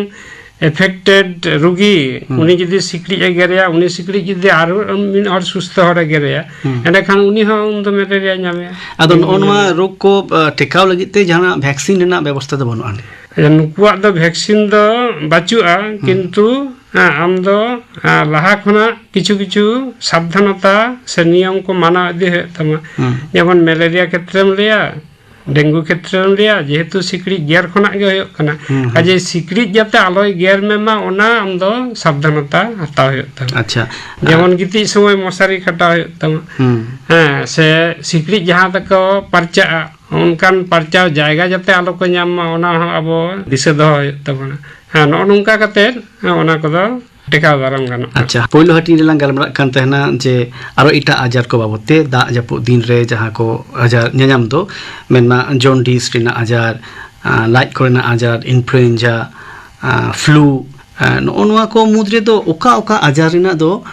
ᱮᱯᱷᱮᱠᱴᱮᱰ ᱨᱩᱜᱤ, ᱦᱩᱸ᱾ ᱩᱱᱤ ᱡᱩᱫᱤ ᱥᱤᱠᱲᱤᱡ ᱮ ᱜᱮᱨᱮᱭᱟ, ᱩᱱᱤ ᱥᱤᱠᱲᱤᱡ ᱡᱩᱫᱤ ᱟᱨ ᱢᱤᱫ ᱦᱚᱲ ᱥᱩᱥᱛᱷᱚ ᱦᱚᱲᱮ ᱜᱮᱨᱮᱭᱟ, ᱦᱩᱸ᱾ ᱮᱸᱰᱮᱠᱷᱟᱱ ᱩᱱᱤ ᱦᱚᱸ ᱩᱱ ᱫᱚ ᱢᱮᱞᱮᱨᱤᱭᱟ ᱧᱟᱢᱮᱭᱟ᱾ ᱟᱫᱚ ᱱᱚᱜᱼᱚ ᱱᱚᱣᱟ ᱨᱳᱜᱽ ᱠᱚ, ᱟ, ᱴᱮᱠᱟᱣ ᱞᱟᱹᱜᱤᱫ ᱛᱮ ᱡᱟᱦᱟᱱᱟᱜ ᱵᱷᱮᱠᱥᱤᱱ ᱨᱮᱱᱟᱜ ᱵᱮᱵᱚᱥᱛᱷᱟ ᱫᱚ ᱵᱟᱹᱱᱩᱜᱼᱟ? ᱟᱪᱪᱷᱟ, ᱱᱩᱠᱩᱣᱟᱜ ᱫᱚ ᱵᱷᱮᱠᱥᱤᱱ ᱫᱚ ᱵᱟᱹᱪᱩᱜᱼᱟ, ᱦᱩᱸ᱾ ᱠᱤᱱᱛᱩ ᱦᱮᱸ, ᱟᱢ ᱫᱚ, ᱦᱮᱸ, ᱞᱟᱦᱟ ᱠᱷᱚᱱᱟᱜ ᱠᱤᱪᱷᱩ ᱠᱤᱪᱷᱩ ᱥᱟᱵᱫᱷᱟᱱᱚᱛᱟ ᱥᱮ ᱱᱤᱭᱚᱢ ᱠᱚ ᱢᱟᱱᱟᱣ ᱤᱫᱤ ᱦᱩᱭᱩᱜ ᱛᱟᱢᱟ᱾ ᱦᱩᱸ᱾ ᱡᱮᱢᱚᱱ ᱢᱮᱞᱮᱨᱤᱭᱟ ᱠᱷᱮᱛᱨᱮᱢ ᱞᱟᱹᱭᱟ, ᱰᱮᱝᱜᱩ ᱠᱷᱮᱛᱨᱮᱢ ᱞᱟᱹᱭᱟ, ᱡᱮᱦᱮᱛᱩ ᱥᱤᱠᱲᱤᱡ ᱜᱮᱨ ᱠᱷᱚᱱᱟᱜ ᱜᱮ ᱦᱩᱭᱩᱜ ᱠᱟᱱᱟ᱾ ᱦᱩᱸ, ᱦᱩᱸ᱾ ᱟᱨ ᱡᱮ ᱥᱤᱠᱲᱤᱡ ᱡᱟᱛᱮ ᱟᱞᱚᱭ ᱜᱮᱨ ᱢᱮ ᱢᱟ, ᱚᱱᱟ ᱟᱢ ᱫᱚ ᱥᱟᱵᱫᱷᱟᱱᱚᱛᱟ ᱦᱟᱛᱟᱣ ᱦᱩᱭᱩᱜ ᱛᱟᱢᱟ᱾ ᱟᱪᱪᱷᱟ᱾ ᱡᱮᱢᱚᱱ ᱜᱤᱛᱤᱡ ᱥᱚᱢᱚᱭ ᱢᱚᱥᱟᱨᱤ ᱠᱷᱟᱴᱟᱣ ᱦᱩᱭᱩᱜ ᱛᱟᱢᱟ᱾ ᱦᱩᱸ᱾ ᱦᱮᱸ, ᱥᱮ ᱥᱤᱠᱲᱤᱡ ᱡᱟᱦᱟᱸ ᱛᱮᱠᱚ ᱯᱟᱨᱪᱟᱜᱼᱟ, ᱚᱱᱠᱟᱱ ᱯᱟᱨᱪᱟᱣ ᱡᱟᱭᱜᱟ ᱡᱟᱛᱮ ᱟᱞᱚ ᱠᱚ ᱧᱟᱢ ᱢᱟ, ᱚᱱᱟ ᱦᱚᱸ ᱟᱵᱚ ᱫᱤᱥᱟᱹ ᱫᱚᱦᱚ ᱦᱩᱭᱩᱜ ᱛᱟᱵᱚᱱᱟ᱾ ᱦᱮᱸ, ᱱᱚᱜᱼᱚ ᱱᱚᱝᱠᱟ ᱠᱟᱛᱮᱫ, ᱦᱮᱸ, ᱚᱱᱟ ᱠᱚᱫᱚ ᱴᱮᱠᱟᱣ ᱫᱟᱨᱟᱢ ᱜᱟᱱᱚᱜᱼᱟ᱾ ᱟᱪᱪᱷᱟ, ᱯᱳᱭᱞᱳ ᱦᱟᱹᱴᱤᱧ ᱨᱮᱞᱟᱝ ᱜᱟᱞᱢᱟᱨᱟᱜ ᱠᱟᱱ ᱛᱟᱦᱮᱱᱟ ᱡᱮ ᱟᱨᱚ ᱮᱴᱟᱜ ᱟᱡᱟᱨ ᱠᱚ ᱵᱟᱵᱚᱫ ᱛᱮ, ᱫᱟᱜ ᱡᱟᱹᱯᱩᱫ ᱫᱤᱱ ᱨᱮ ᱡᱟᱦᱟᱸ ᱠᱚ ᱟᱡᱟᱨ ᱧᱟᱧᱟᱢ ᱫᱚ, ᱢᱮᱱᱢᱟ ᱡᱚᱱᱰᱤᱥ ᱨᱮᱱᱟᱜ ᱟᱡᱟᱨ, ᱟᱸ, ᱞᱟᱡ ᱠᱚᱨᱮᱱᱟᱜ ᱟᱡᱟᱨ, ᱤᱱᱯᱷᱞᱩᱭᱮᱱᱡᱟ, ᱟᱸ, ᱯᱷᱞᱩ, ᱟᱸ, ᱱᱚᱜᱼᱚ ᱱᱚᱣᱟ ᱠᱚ ᱢᱩᱫᱽ ᱨᱮᱫᱚ ᱚᱠᱟ ᱚᱠᱟ ᱟᱡᱟᱨ ᱨᱮᱱᱟᱜ ᱫᱚ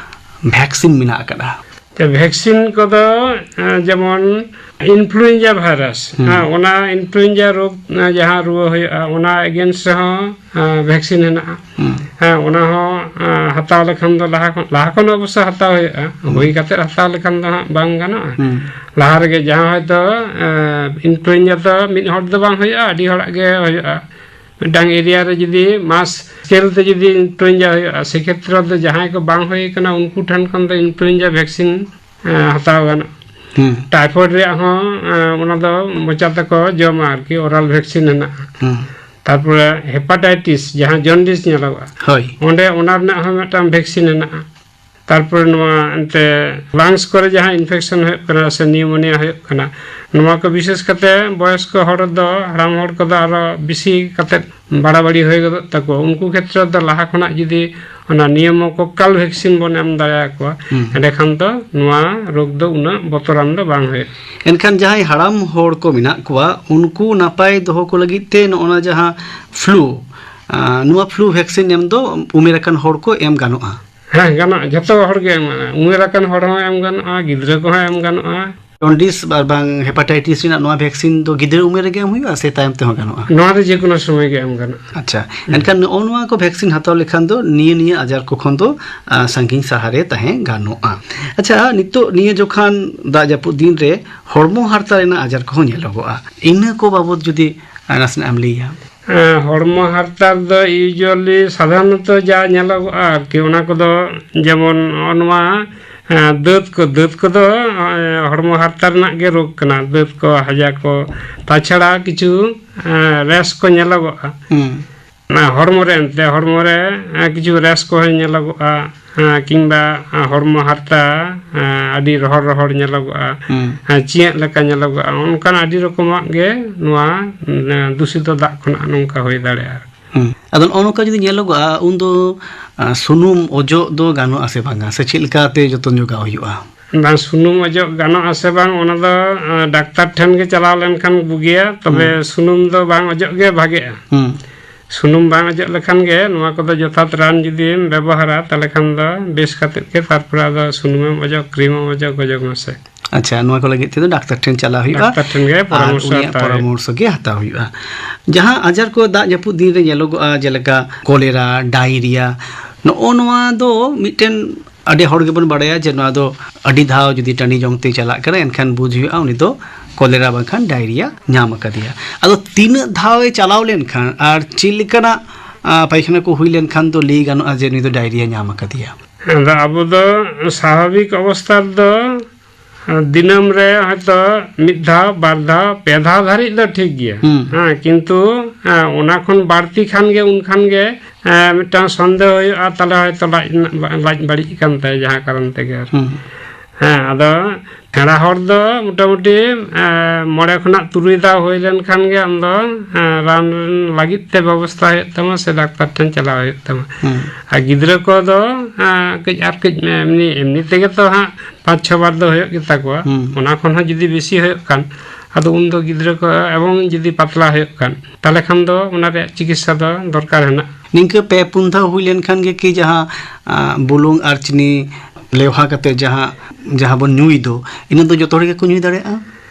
ᱵᱷᱮᱠᱥᱤᱱ ᱢᱮᱱᱟᱜ ᱟᱠᱟᱫᱟ? ᱛᱚ, ᱵᱷᱮᱠᱥᱤᱱ ᱠᱚᱫᱚ, ᱮᱸ, ᱡᱮᱢᱚᱱ ᱤᱱᱯᱷᱞᱩᱭᱮᱱᱡᱟ ᱵᱷᱟᱭᱨᱟᱥ, ᱦᱩᱸ᱾ ᱦᱮᱸ, ᱚᱱᱟ ᱤᱱᱯᱷᱞᱩᱭᱮᱱᱡᱟ ᱨᱳᱜᱽ, ᱮᱸ, ᱡᱟᱦᱟᱸ ᱨᱩᱣᱟᱹ ᱦᱩᱭᱩᱜᱼᱟ, ᱚᱱᱟ against ᱨᱮᱦᱚᱸ, ᱮᱸ, ᱵᱷᱮᱠᱥᱤᱱ ᱦᱮᱱᱟᱜᱼᱟ᱾ ᱦᱩᱸ᱾ ᱦᱮᱸ, ᱚᱱᱟ ᱦᱚᱸ, ᱮᱸ, ᱦᱟᱛᱟᱣ ᱞᱮᱠᱷᱟᱱ ᱫᱚ ᱞᱟᱦᱟ ᱠᱷᱚᱱ, ᱞᱟᱦᱟ ᱠᱷᱚᱱ ᱚᱵᱚᱥᱥᱳᱭ ᱦᱟᱛᱟᱣ ᱦᱩᱭᱩᱜᱼᱟ᱾ ᱦᱩᱸ᱾ ᱦᱩᱭ ᱠᱟᱛᱮᱫ ᱦᱟᱛᱟᱣ ᱞᱮᱠᱷᱟᱱ ᱫᱚ ᱦᱟᱸᱜ ᱵᱟᱝ ᱜᱟᱱᱚᱜᱼᱟ᱾ ᱦᱩᱸ᱾ ᱞᱟᱦᱟ ᱨᱮᱜᱮ ᱡᱟᱦᱟᱸ ᱦᱚᱭᱛᱳ, ᱮᱸ, ᱤᱱᱯᱷᱞᱩᱭᱮᱱᱡᱟ ᱫᱚ ᱢᱤᱫ ᱦᱚᱲ ᱫᱚ ᱵᱟᱝ ᱦᱩᱭᱩᱜᱼᱟ, ᱟᱹᱰᱤ ᱦᱚᱲᱟᱜ ᱜᱮ ᱦᱩᱭᱩᱜᱼᱟ᱾ ᱢᱤᱫᱴᱟᱝ area ᱨᱮ ᱡᱩᱫᱤ mass scale ᱛᱮ ᱡᱩᱫᱤ ᱤᱱᱯᱷᱞᱩᱭᱮᱱᱡᱟ ᱦᱩᱭᱩᱜᱼᱟ, ᱥᱮᱠᱷᱮᱛᱨᱮ ᱫᱚ ᱡᱟᱦᱟᱸᱭ ᱠᱚ ᱵᱟᱝ ᱦᱩᱭ ᱠᱟᱱᱟ, ᱩᱱᱠᱩ ᱴᱷᱮᱱ ᱠᱷᱚᱱ ᱫᱚ ᱤᱱᱯᱷᱞᱩᱭᱮᱱᱡᱟ ᱵᱷᱮᱠᱥᱤᱱ, ᱮᱸ, ᱦᱟᱛᱟᱣ ᱜᱟᱱᱚᱜᱼᱟ᱾ ᱦᱩᱸ᱾ ᱴᱟᱭᱯᱷᱚᱭᱮᱰ ᱨᱮᱭᱟᱜ ᱦᱚᱸ, ᱮᱸ, ᱚᱱᱟ ᱫᱚ ᱢᱚᱪᱟ ᱛᱮᱠᱚ ᱡᱚᱢᱟ ᱟᱨᱠᱤ, oral vaccine ᱦᱮᱱᱟᱜᱼᱟ᱾ ᱦᱩᱸ᱾ ᱛᱟᱨᱯᱚᱨᱮ ᱦᱮᱯᱟᱴᱟᱭᱴᱤᱥ, ᱡᱟᱦᱟᱸ ᱡᱚᱱᱰᱤᱥ ᱧᱮᱞᱚᱜᱚᱜᱼᱟ, ᱦᱳᱭ᱾ ᱚᱸᱰᱮ ᱚᱱᱟ ᱨᱮᱱᱟᱜ ᱦᱚᱸ ᱢᱤᱫᱴᱟᱝ ᱵᱷᱮᱠᱥᱤᱱ ᱦᱮᱱᱟᱜᱼᱟ᱾ ᱛᱟᱨᱯᱚᱨᱮ ᱱᱚᱣᱟ ᱮᱱᱛᱮ lungs ᱠᱚᱨᱮ ᱡᱟᱦᱟᱸ infection ᱦᱩᱭᱩᱜ ᱠᱟᱱᱟ ᱥᱮ pneumonia ᱦᱩᱭᱩᱜ ᱠᱟᱱᱟ, ᱱᱚᱣᱟ ᱠᱚ ᱵᱤᱥᱮᱥ ᱠᱟᱛᱮ ᱵᱚᱭᱚᱥᱠᱚ ᱦᱚᱲ ᱫᱚ, ᱦᱟᱲᱟᱢ ᱦᱚᱲ ᱠᱚᱫᱚ ᱟᱨᱚ ᱵᱮᱥᱤ ᱠᱟᱛᱮ ᱵᱟᱲᱟᱵᱟᱲᱤ ᱦᱩᱭ ᱜᱚᱫᱚᱜ ᱛᱟᱠᱚᱣᱟ᱾ ᱩᱱᱠᱩ ᱠᱷᱮᱛᱨᱮ ᱫᱚ ᱞᱟᱦᱟ ᱠᱷᱚᱱᱟᱜ ᱡᱩᱫᱤ ᱚᱱᱟ pneumococcal vaccine ᱵᱚᱱ ᱮᱢ ᱫᱟᱲᱮᱭᱟᱠᱚᱣᱟ, ᱦᱩᱸ᱾ ᱮᱸᱰᱮᱠᱷᱟᱱ ᱫᱚ ᱱᱚᱣᱟ ᱨᱳᱜᱽ ᱫᱚ ᱩᱱᱟᱹᱜ ᱵᱚᱛᱚᱨᱟᱱ ᱫᱚ ᱵᱟᱝ ᱦᱩᱭᱩᱜᱼᱟ᱾ ᱮᱱᱠᱷᱟᱱ ᱡᱟᱦᱟᱸᱭ ᱦᱟᱲᱟᱢ ᱦᱚᱲ ᱠᱚ ᱢᱮᱱᱟᱜ ᱠᱚᱣᱟ, ᱩᱱᱠᱩ ᱱᱟᱯᱟᱭ ᱫᱚᱦᱚ ᱠᱚ ᱞᱟᱹᱜᱤᱫ ᱛᱮ ᱱᱚᱜᱼᱚ ᱱᱟ ᱡᱟᱦᱟᱸ ᱯᱷᱞᱩ, ᱟᱸ, ᱱᱚᱣᱟ ᱯᱷᱞᱩ ᱵᱷᱮᱠᱥᱤᱱ ᱮᱢ ᱫᱚ ᱩᱢᱮᱨ ᱟᱠᱟᱱ ᱦᱚᱲ ᱠᱚ ᱮᱢ ᱜᱟᱱᱚᱜᱼᱟ? ᱦᱮᱸ, ᱜᱟᱱᱚᱜᱼᱟ᱾ ᱡᱷᱚᱛᱚ ᱦᱚᱲ ᱜᱮ ᱮᱢ ᱜᱟᱱᱚᱜᱼᱟ᱾ ᱩᱢᱮᱨ ᱟᱠᱟᱱ ᱦᱚᱲ ᱦᱚᱸ ᱮᱢ ᱜᱟᱱᱚᱜᱼᱟ, ᱜᱤᱫᱽᱨᱟᱹ ᱠᱚᱦᱚᱸ ᱮᱢ ᱜᱟᱱᱚᱜᱼᱟ᱾ ᱡᱚᱱᱰᱤᱥ ᱟᱨ ᱵᱟᱝ ᱦᱮᱯᱟᱴᱟᱭᱴᱤᱥ ᱨᱮᱱᱟᱜ ᱱᱚᱣᱟ ᱵᱷᱮᱠᱥᱤᱱ ᱫᱚ ᱜᱤᱫᱽᱨᱟᱹ ᱩᱢᱮᱨ ᱨᱮᱜᱮ ᱮᱢ ᱦᱩᱭᱩᱜᱼᱟ ᱥᱮ ᱛᱟᱭᱚᱢ ᱛᱮᱦᱚᱸ ᱜᱟᱱᱚᱜᱼᱟ? ᱱᱚᱣᱟ ᱫᱚ ᱡᱮᱠᱳᱱᱳ ᱥᱚᱢᱚᱭ ᱜᱮ ᱮᱢ ᱜᱟᱱᱚᱜᱼᱟ᱾ ᱟᱪᱪᱷᱟ, ᱦᱩᱸ᱾ ᱮᱱᱠᱷᱟᱱ ᱱᱚᱜᱼᱚ ᱱᱚᱣᱟ ᱠᱚ ᱵᱷᱮᱠᱥᱤᱱ ᱦᱟᱛᱟᱣ ᱞᱮᱠᱷᱟᱱ ᱫᱚ ᱱᱤᱭᱟᱹ, ᱱᱤᱭᱟᱹ ᱟᱡᱟᱨ ᱠᱚ ᱠᱷᱚᱱ ᱫᱚ, ᱟ, ᱥᱟᱺᱜᱤᱧ ᱥᱟᱦᱟ ᱨᱮ ᱛᱟᱦᱮᱸ ᱜᱟᱱᱚᱜᱼᱟ᱾ ᱟᱪᱪᱷᱟ, ᱱᱤᱛᱚᱜ ᱱᱤᱭᱟᱹ ᱡᱚᱠᱷᱟᱱ ᱫᱟᱜ ᱡᱟᱹᱯᱩᱫ ᱫᱤᱱ ᱨᱮ ᱦᱚᱲᱢᱚ ᱦᱟᱨᱛᱟ ᱨᱮᱱᱟᱜ ᱟᱡᱟᱨ ᱠᱚᱦᱚᱸ ᱧᱮᱞᱚᱜᱚᱜᱼᱟ, ᱤᱱᱟᱹ ᱠᱚ ᱵᱟᱵᱚᱫ ᱡᱩᱫᱤ, ᱟ, ᱱᱟᱥᱮᱱᱟᱜ ᱮᱢ ᱞᱟᱹᱭᱟ? ᱦᱮᱸ, ᱦᱚᱲᱢᱚ ᱦᱟᱨᱛᱟ ᱨᱮᱫᱚ usually ᱥᱟᱫᱷᱟᱨᱚᱱᱚᱛᱚ ᱡᱟ ᱧᱮᱞᱚᱜᱚᱜᱼᱟ ᱟᱨᱠᱤ, ᱚᱱᱟ ᱠᱚᱫᱚ ᱡᱮᱢᱚᱱ ᱱᱚᱜᱼᱚ ᱱᱚᱣᱟ, ᱦᱮᱸ, ᱫᱟᱹᱛ ᱠᱚ, ᱫᱟᱹᱛ ᱠᱚᱫᱚ, ᱦᱚᱸᱜᱼᱚᱭ, ᱦᱚᱲᱢᱚ ᱦᱟᱨᱛᱟ ᱨᱮᱱᱟᱜ ᱜᱮ ᱨᱳᱜᱽ ᱠᱟᱱᱟ, ᱫᱟᱹᱛ ᱠᱚ, ᱦᱟᱡᱟ ᱠᱚ᱾ ᱛᱟᱪᱷᱟᱲᱟ ᱠᱤᱪᱷᱩ, ᱦᱮᱸ, ᱨᱮᱥ ᱠᱚ ᱧᱮᱞᱚᱜᱚᱜᱼᱟ᱾ ᱦᱩᱸ᱾ ᱚᱱᱟ ᱦᱚᱲᱢᱚ ᱨᱮ ᱮᱱᱛᱮ, ᱦᱚᱲᱢᱚ ᱨᱮ, ᱦᱮᱸ, ᱠᱤᱪᱷᱩ ᱨᱮᱥ ᱠᱚᱦᱚᱸ ᱧᱮᱞᱚᱜᱚᱜᱼᱟ, ᱦᱮᱸ, ᱠᱤᱝᱵᱟ ᱦᱚᱲᱢᱚ ᱦᱟᱨᱛᱟ, ᱦᱮᱸ, ᱟᱹᱰᱤ ᱨᱚᱦᱚᱲ ᱨᱚᱦᱚᱲ ᱧᱮᱞᱚᱜᱚᱜᱼᱟ, ᱦᱩᱸ᱾ ᱦᱮᱸ, ᱪᱤᱭᱟᱹᱜ ᱞᱮᱠᱟ ᱧᱮᱞᱚᱜᱚᱜᱼᱟ᱾ ᱚᱱᱠᱟᱱ ᱟᱹᱰᱤ ᱨᱚᱠᱚᱢᱟᱜ ᱜᱮ ᱱᱚᱣᱟ, ᱦᱮᱸ, ᱫᱩᱥᱤᱛᱚ ᱫᱟᱜ ᱠᱷᱚᱱᱟᱜ ᱱᱚᱝᱠᱟ ᱦᱩᱭ ᱫᱟᱲᱮᱭᱟᱜᱼᱟ᱾ ᱦᱩᱸ᱾ ᱟᱫᱚ ᱱᱚᱜᱼᱚ ᱱᱚᱝᱠᱟ ᱡᱩᱫᱤ ᱧᱮᱞᱚᱜᱚᱜᱼᱟ, ᱩᱱᱫᱚ, ᱟ, ᱥᱩᱱᱩᱢ ᱚᱡᱚᱜ ᱫᱚ ᱜᱟᱱᱚᱜᱼᱟ ᱥᱮ ᱵᱟᱝᱟ? ᱥᱮ ᱪᱮᱫ ᱞᱮᱠᱟᱛᱮ ᱡᱚᱛᱚᱱ ᱡᱚᱜᱟᱣ ᱦᱩᱭᱩᱜᱼᱟ? ᱵᱟᱝ, ᱥᱩᱱᱩᱢ ᱚᱡᱚᱜ ᱜᱟᱱᱚᱜᱼᱟ ᱥᱮ ᱵᱟᱝ, ᱚᱱᱟ ᱫᱚ, ᱟ, ᱰᱟᱠᱛᱟᱨ ᱴᱷᱮᱱ ᱜᱮ ᱪᱟᱞᱟᱣ ᱞᱮᱱᱠᱷᱟᱱ ᱵᱩᱜᱤᱭᱟ, ᱛᱚᱵᱮ ᱦᱩᱸ᱾ ᱥᱩᱱᱩᱢ ᱫᱚ ᱵᱟᱝ ᱚᱡᱚᱜ ᱜᱮ ᱵᱷᱟᱜᱮᱜᱼᱟ᱾ ᱦᱩᱸ᱾ ᱥᱩᱱᱩᱢ ᱵᱟᱝ ᱚᱡᱚᱜ ᱞᱮᱠᱷᱟᱱ ᱜᱮ ᱱᱚᱣᱟ ᱠᱚᱫᱚ ᱡᱚᱛᱷᱟᱛ ᱨᱟᱱ ᱡᱩᱫᱤᱢ ᱵᱮᱵᱚᱦᱟᱨᱟ, ᱛᱟᱦᱚᱞᱮ ᱠᱷᱟᱱ ᱫᱚ ᱵᱮᱥ ᱠᱟᱛᱮᱫ ᱜᱮ, ᱛᱟᱨᱯᱚᱨᱮ ᱟᱫᱚ ᱥᱩᱱᱩᱢᱮᱢ ᱚᱡᱚᱜ, ᱠᱨᱤᱢᱮᱢ ᱚᱡᱚᱜ, ᱜᱚᱡᱚᱜ ᱢᱮᱥᱮ᱾ ᱟᱪᱪᱷᱟ, ᱱᱚᱣᱟ ᱠᱚ ᱞᱟᱹᱜᱤᱫ ᱛᱮᱫᱚ ᱰᱟᱠᱛᱟᱨ ᱴᱷᱮᱱ ᱪᱟᱞᱟᱣ ᱦᱩᱭᱩᱜᱼᱟ᱾ ᱰᱟᱠᱛᱟᱨ ᱴᱷᱮᱱ ᱜᱮ ᱟᱨ ᱯᱚᱨᱟᱢᱚᱨᱥᱚ ᱩᱱᱤᱭᱟᱜ ᱦᱟᱛᱟᱣ ᱦᱩᱭᱩᱜᱼᱟ᱾ ᱯᱚᱨᱟᱢᱚᱨᱥᱚ ᱜᱮ ᱦᱟᱛᱟᱣ ᱦᱩᱭᱩᱜᱼᱟ᱾ ᱡᱟᱦᱟᱸ ᱟᱡᱟᱨ ᱠᱚ ᱫᱟᱜ ᱡᱟᱹᱯᱩᱫ ᱫᱤᱱ ᱨᱮ ᱧᱮᱞᱚᱜᱚᱜᱼᱟ, ᱡᱮᱞᱮᱠᱟ ᱠᱚᱞᱮᱨᱟ, ᱰᱟᱭᱨᱤᱭᱟ, ᱱᱚᱜᱼᱚ ᱱᱚᱣᱟ ᱫᱚ ᱢᱤᱫᱴᱮᱱ ᱟᱹᱰᱤ ᱦᱚᱲ ᱜᱮᱵᱚᱱ ᱵᱟᱲᱟᱭᱟ ᱡᱮ ᱱᱚᱣᱟ ᱫᱚ ᱟᱹᱰᱤ ᱫᱷᱟᱣ ᱡᱩᱫᱤ ᱴᱟᱺᱰᱤ ᱡᱚᱝ ᱛᱮ ᱪᱟᱞᱟᱜ ᱠᱟᱱᱟ, ᱮᱱᱠᱷᱟᱱ ᱵᱩᱡᱽ ᱦᱩᱭᱩᱜᱼᱟ ᱩᱱᱤ ᱫᱚ ᱠᱚᱞᱮᱨᱟ ᱵᱟᱝᱠᱷᱟᱱ ᱰᱟᱭᱨᱤᱭᱟ ᱧᱟᱢ ᱟᱠᱟᱫᱮᱭᱟ᱾ ᱟᱫᱚ ᱛᱤᱱᱟᱹᱜ ᱫᱷᱟᱣ ᱮ ᱪᱟᱞᱟᱣ ᱞᱮᱱᱠᱷᱟᱱ ᱟᱨ ᱪᱮᱫ ᱞᱮᱠᱟᱱᱟᱜ, ᱟ, ᱯᱟᱭᱠᱷᱟᱱᱟ ᱠᱚ ᱦᱩᱭ ᱞᱮᱱᱠᱷᱟᱱ ᱫᱚ ᱞᱟᱹᱭ ᱜᱟᱱᱚᱜᱼᱟ ᱡᱮ ᱱᱩᱭ ᱫᱚ ᱰᱟᱭᱨᱤᱭᱟ ᱧᱟᱢ ᱟᱠᱟᱫᱮᱭᱟ? ᱟᱫᱚ ᱟᱵᱚ ᱫᱚ ᱥᱟᱵᱷᱟᱵᱤᱠ ᱚᱵᱚᱥᱛᱷᱟ ᱨᱮᱫᱚ ᱫᱤᱱᱟᱹᱢ ᱨᱮ ᱦᱚᱭᱛᱚ ᱢᱤᱫ ᱫᱷᱟᱣ, ᱵᱟᱨ ᱫᱷᱟᱣ, ᱯᱮ ᱫᱷᱟᱣ ᱫᱷᱟᱹᱨᱤᱡ ᱫᱚ ᱴᱷᱤᱠ ᱜᱮᱭᱟ᱾ ᱦᱩᱸ᱾ ᱦᱮᱸ, ᱠᱤᱱᱛᱩ, ᱦᱮᱸ, ᱚᱱᱟ ᱠᱷᱚᱱ ᱵᱟᱹᱲᱛᱤ ᱠᱷᱟᱱ ᱜᱮ, ᱩᱱ ᱠᱷᱟᱱ ᱜᱮ, ᱦᱮᱸ, ᱢᱤᱫᱴᱟᱝ ᱥᱚᱱᱫᱮᱦᱚ ᱦᱩᱭᱩᱜᱼᱟ, ᱛᱟᱦᱞᱮ ᱦᱚᱭᱛᱚ ᱞᱟᱡ ᱨᱮᱱᱟᱜ ᱵᱟ-, ᱞᱟᱡ ᱵᱟᱹᱲᱤᱡ ᱠᱟᱱ ᱛᱟᱭᱟ ᱡᱟᱦᱟᱸ ᱠᱟᱨᱚᱱ ᱛᱮᱜᱮ ᱟᱨᱠᱤ᱾ ᱦᱩᱸ᱾ ᱦᱮᱸ, ᱟᱫᱚ ᱥᱮᱬᱟ ᱦᱚᱲ ᱫᱚ ᱢᱚᱴᱟᱢᱩᱴᱤ, ᱮᱸ, ᱢᱚᱬᱮ ᱠᱷᱚᱱᱟᱜ ᱛᱩᱨᱩᱭ ᱫᱷᱟᱣ ᱦᱩᱭ ᱞᱮᱱᱠᱷᱟᱱ ᱜᱮ ᱟᱢ ᱫᱚ, ᱮᱸ, ᱨᱟᱱ ᱞᱟᱹᱜᱤᱫ ᱛᱮ ᱵᱮᱵᱚᱥᱛᱷᱟ ᱦᱩᱭᱩᱜ ᱛᱟᱢᱟ ᱥᱮ ᱰᱟᱠᱛᱟᱨ ᱴᱷᱮᱱ ᱪᱟᱞᱟᱣ ᱦᱩᱭᱩᱜ ᱛᱟᱢᱟ᱾ ᱦᱩᱸ᱾ ᱟᱨ ᱜᱤᱫᱽᱨᱟᱹ ᱠᱚᱫᱚ, ᱮᱸ, ᱠᱟᱹᱡ ᱟᱨ ᱠᱟᱹᱡ ᱮᱢᱱᱤ, ᱮᱢᱱᱤ ᱛᱮᱜᱮ ᱛᱚ ᱦᱟᱸᱜ ᱯᱟᱸᱪ ᱪᱷᱚ ᱵᱟᱨ ᱫᱚ ᱦᱩᱭᱩᱜ ᱜᱮᱛᱟ ᱠᱚᱣᱟ᱾ ᱦᱩᱸ᱾ ᱚᱱᱟ ᱠᱷᱚᱱ ᱦᱚᱸ ᱡᱩᱫᱤ ᱵᱮᱥᱤ ᱦᱩᱭᱩᱜ ᱠᱷᱟᱱ, ᱟᱫᱚ ᱩᱱᱫᱚ ᱜᱤᱫᱽᱨᱟᱹ ᱠᱚ ᱮᱵᱚᱝ ᱡᱩᱫᱤ ᱯᱟᱛᱞᱟ ᱦᱩᱭᱩᱜ ᱠᱷᱟᱱ, ᱛᱟᱦᱚᱞᱮ ᱠᱷᱟᱱ ᱫᱚ ᱚᱱᱟ ᱨᱮᱭᱟᱜ ᱪᱤᱠᱤᱛᱥᱟ ᱫᱚ ᱫᱚᱨᱠᱟᱨ ᱦᱮᱱᱟᱜ᱾ ᱱᱤᱝᱠᱟᱹ ᱯᱮ ᱯᱩᱱ ᱫᱷᱟᱣ ᱦᱩᱭ ᱞᱮᱱᱠᱷᱟᱱ ᱜᱮ ᱠᱤ ᱡᱟᱦᱟᱸ, ᱟ, ᱵᱩᱞᱩᱝ ᱟᱨ ᱪᱤᱱᱤ ᱞᱮᱣᱦᱟ ᱠᱟᱛᱮ ᱡᱟᱦᱟᱸ, ᱡᱟᱦᱟᱸ ᱵᱚᱱ ᱧᱩᱭ ᱫᱚ, ᱤᱱᱟᱹ ᱫᱚ ᱡᱚᱛᱚ ᱦᱚᱲ ᱜᱮᱠᱚ ᱧᱩᱭ ᱫᱟᱲᱮᱭᱟᱜᱼᱟ?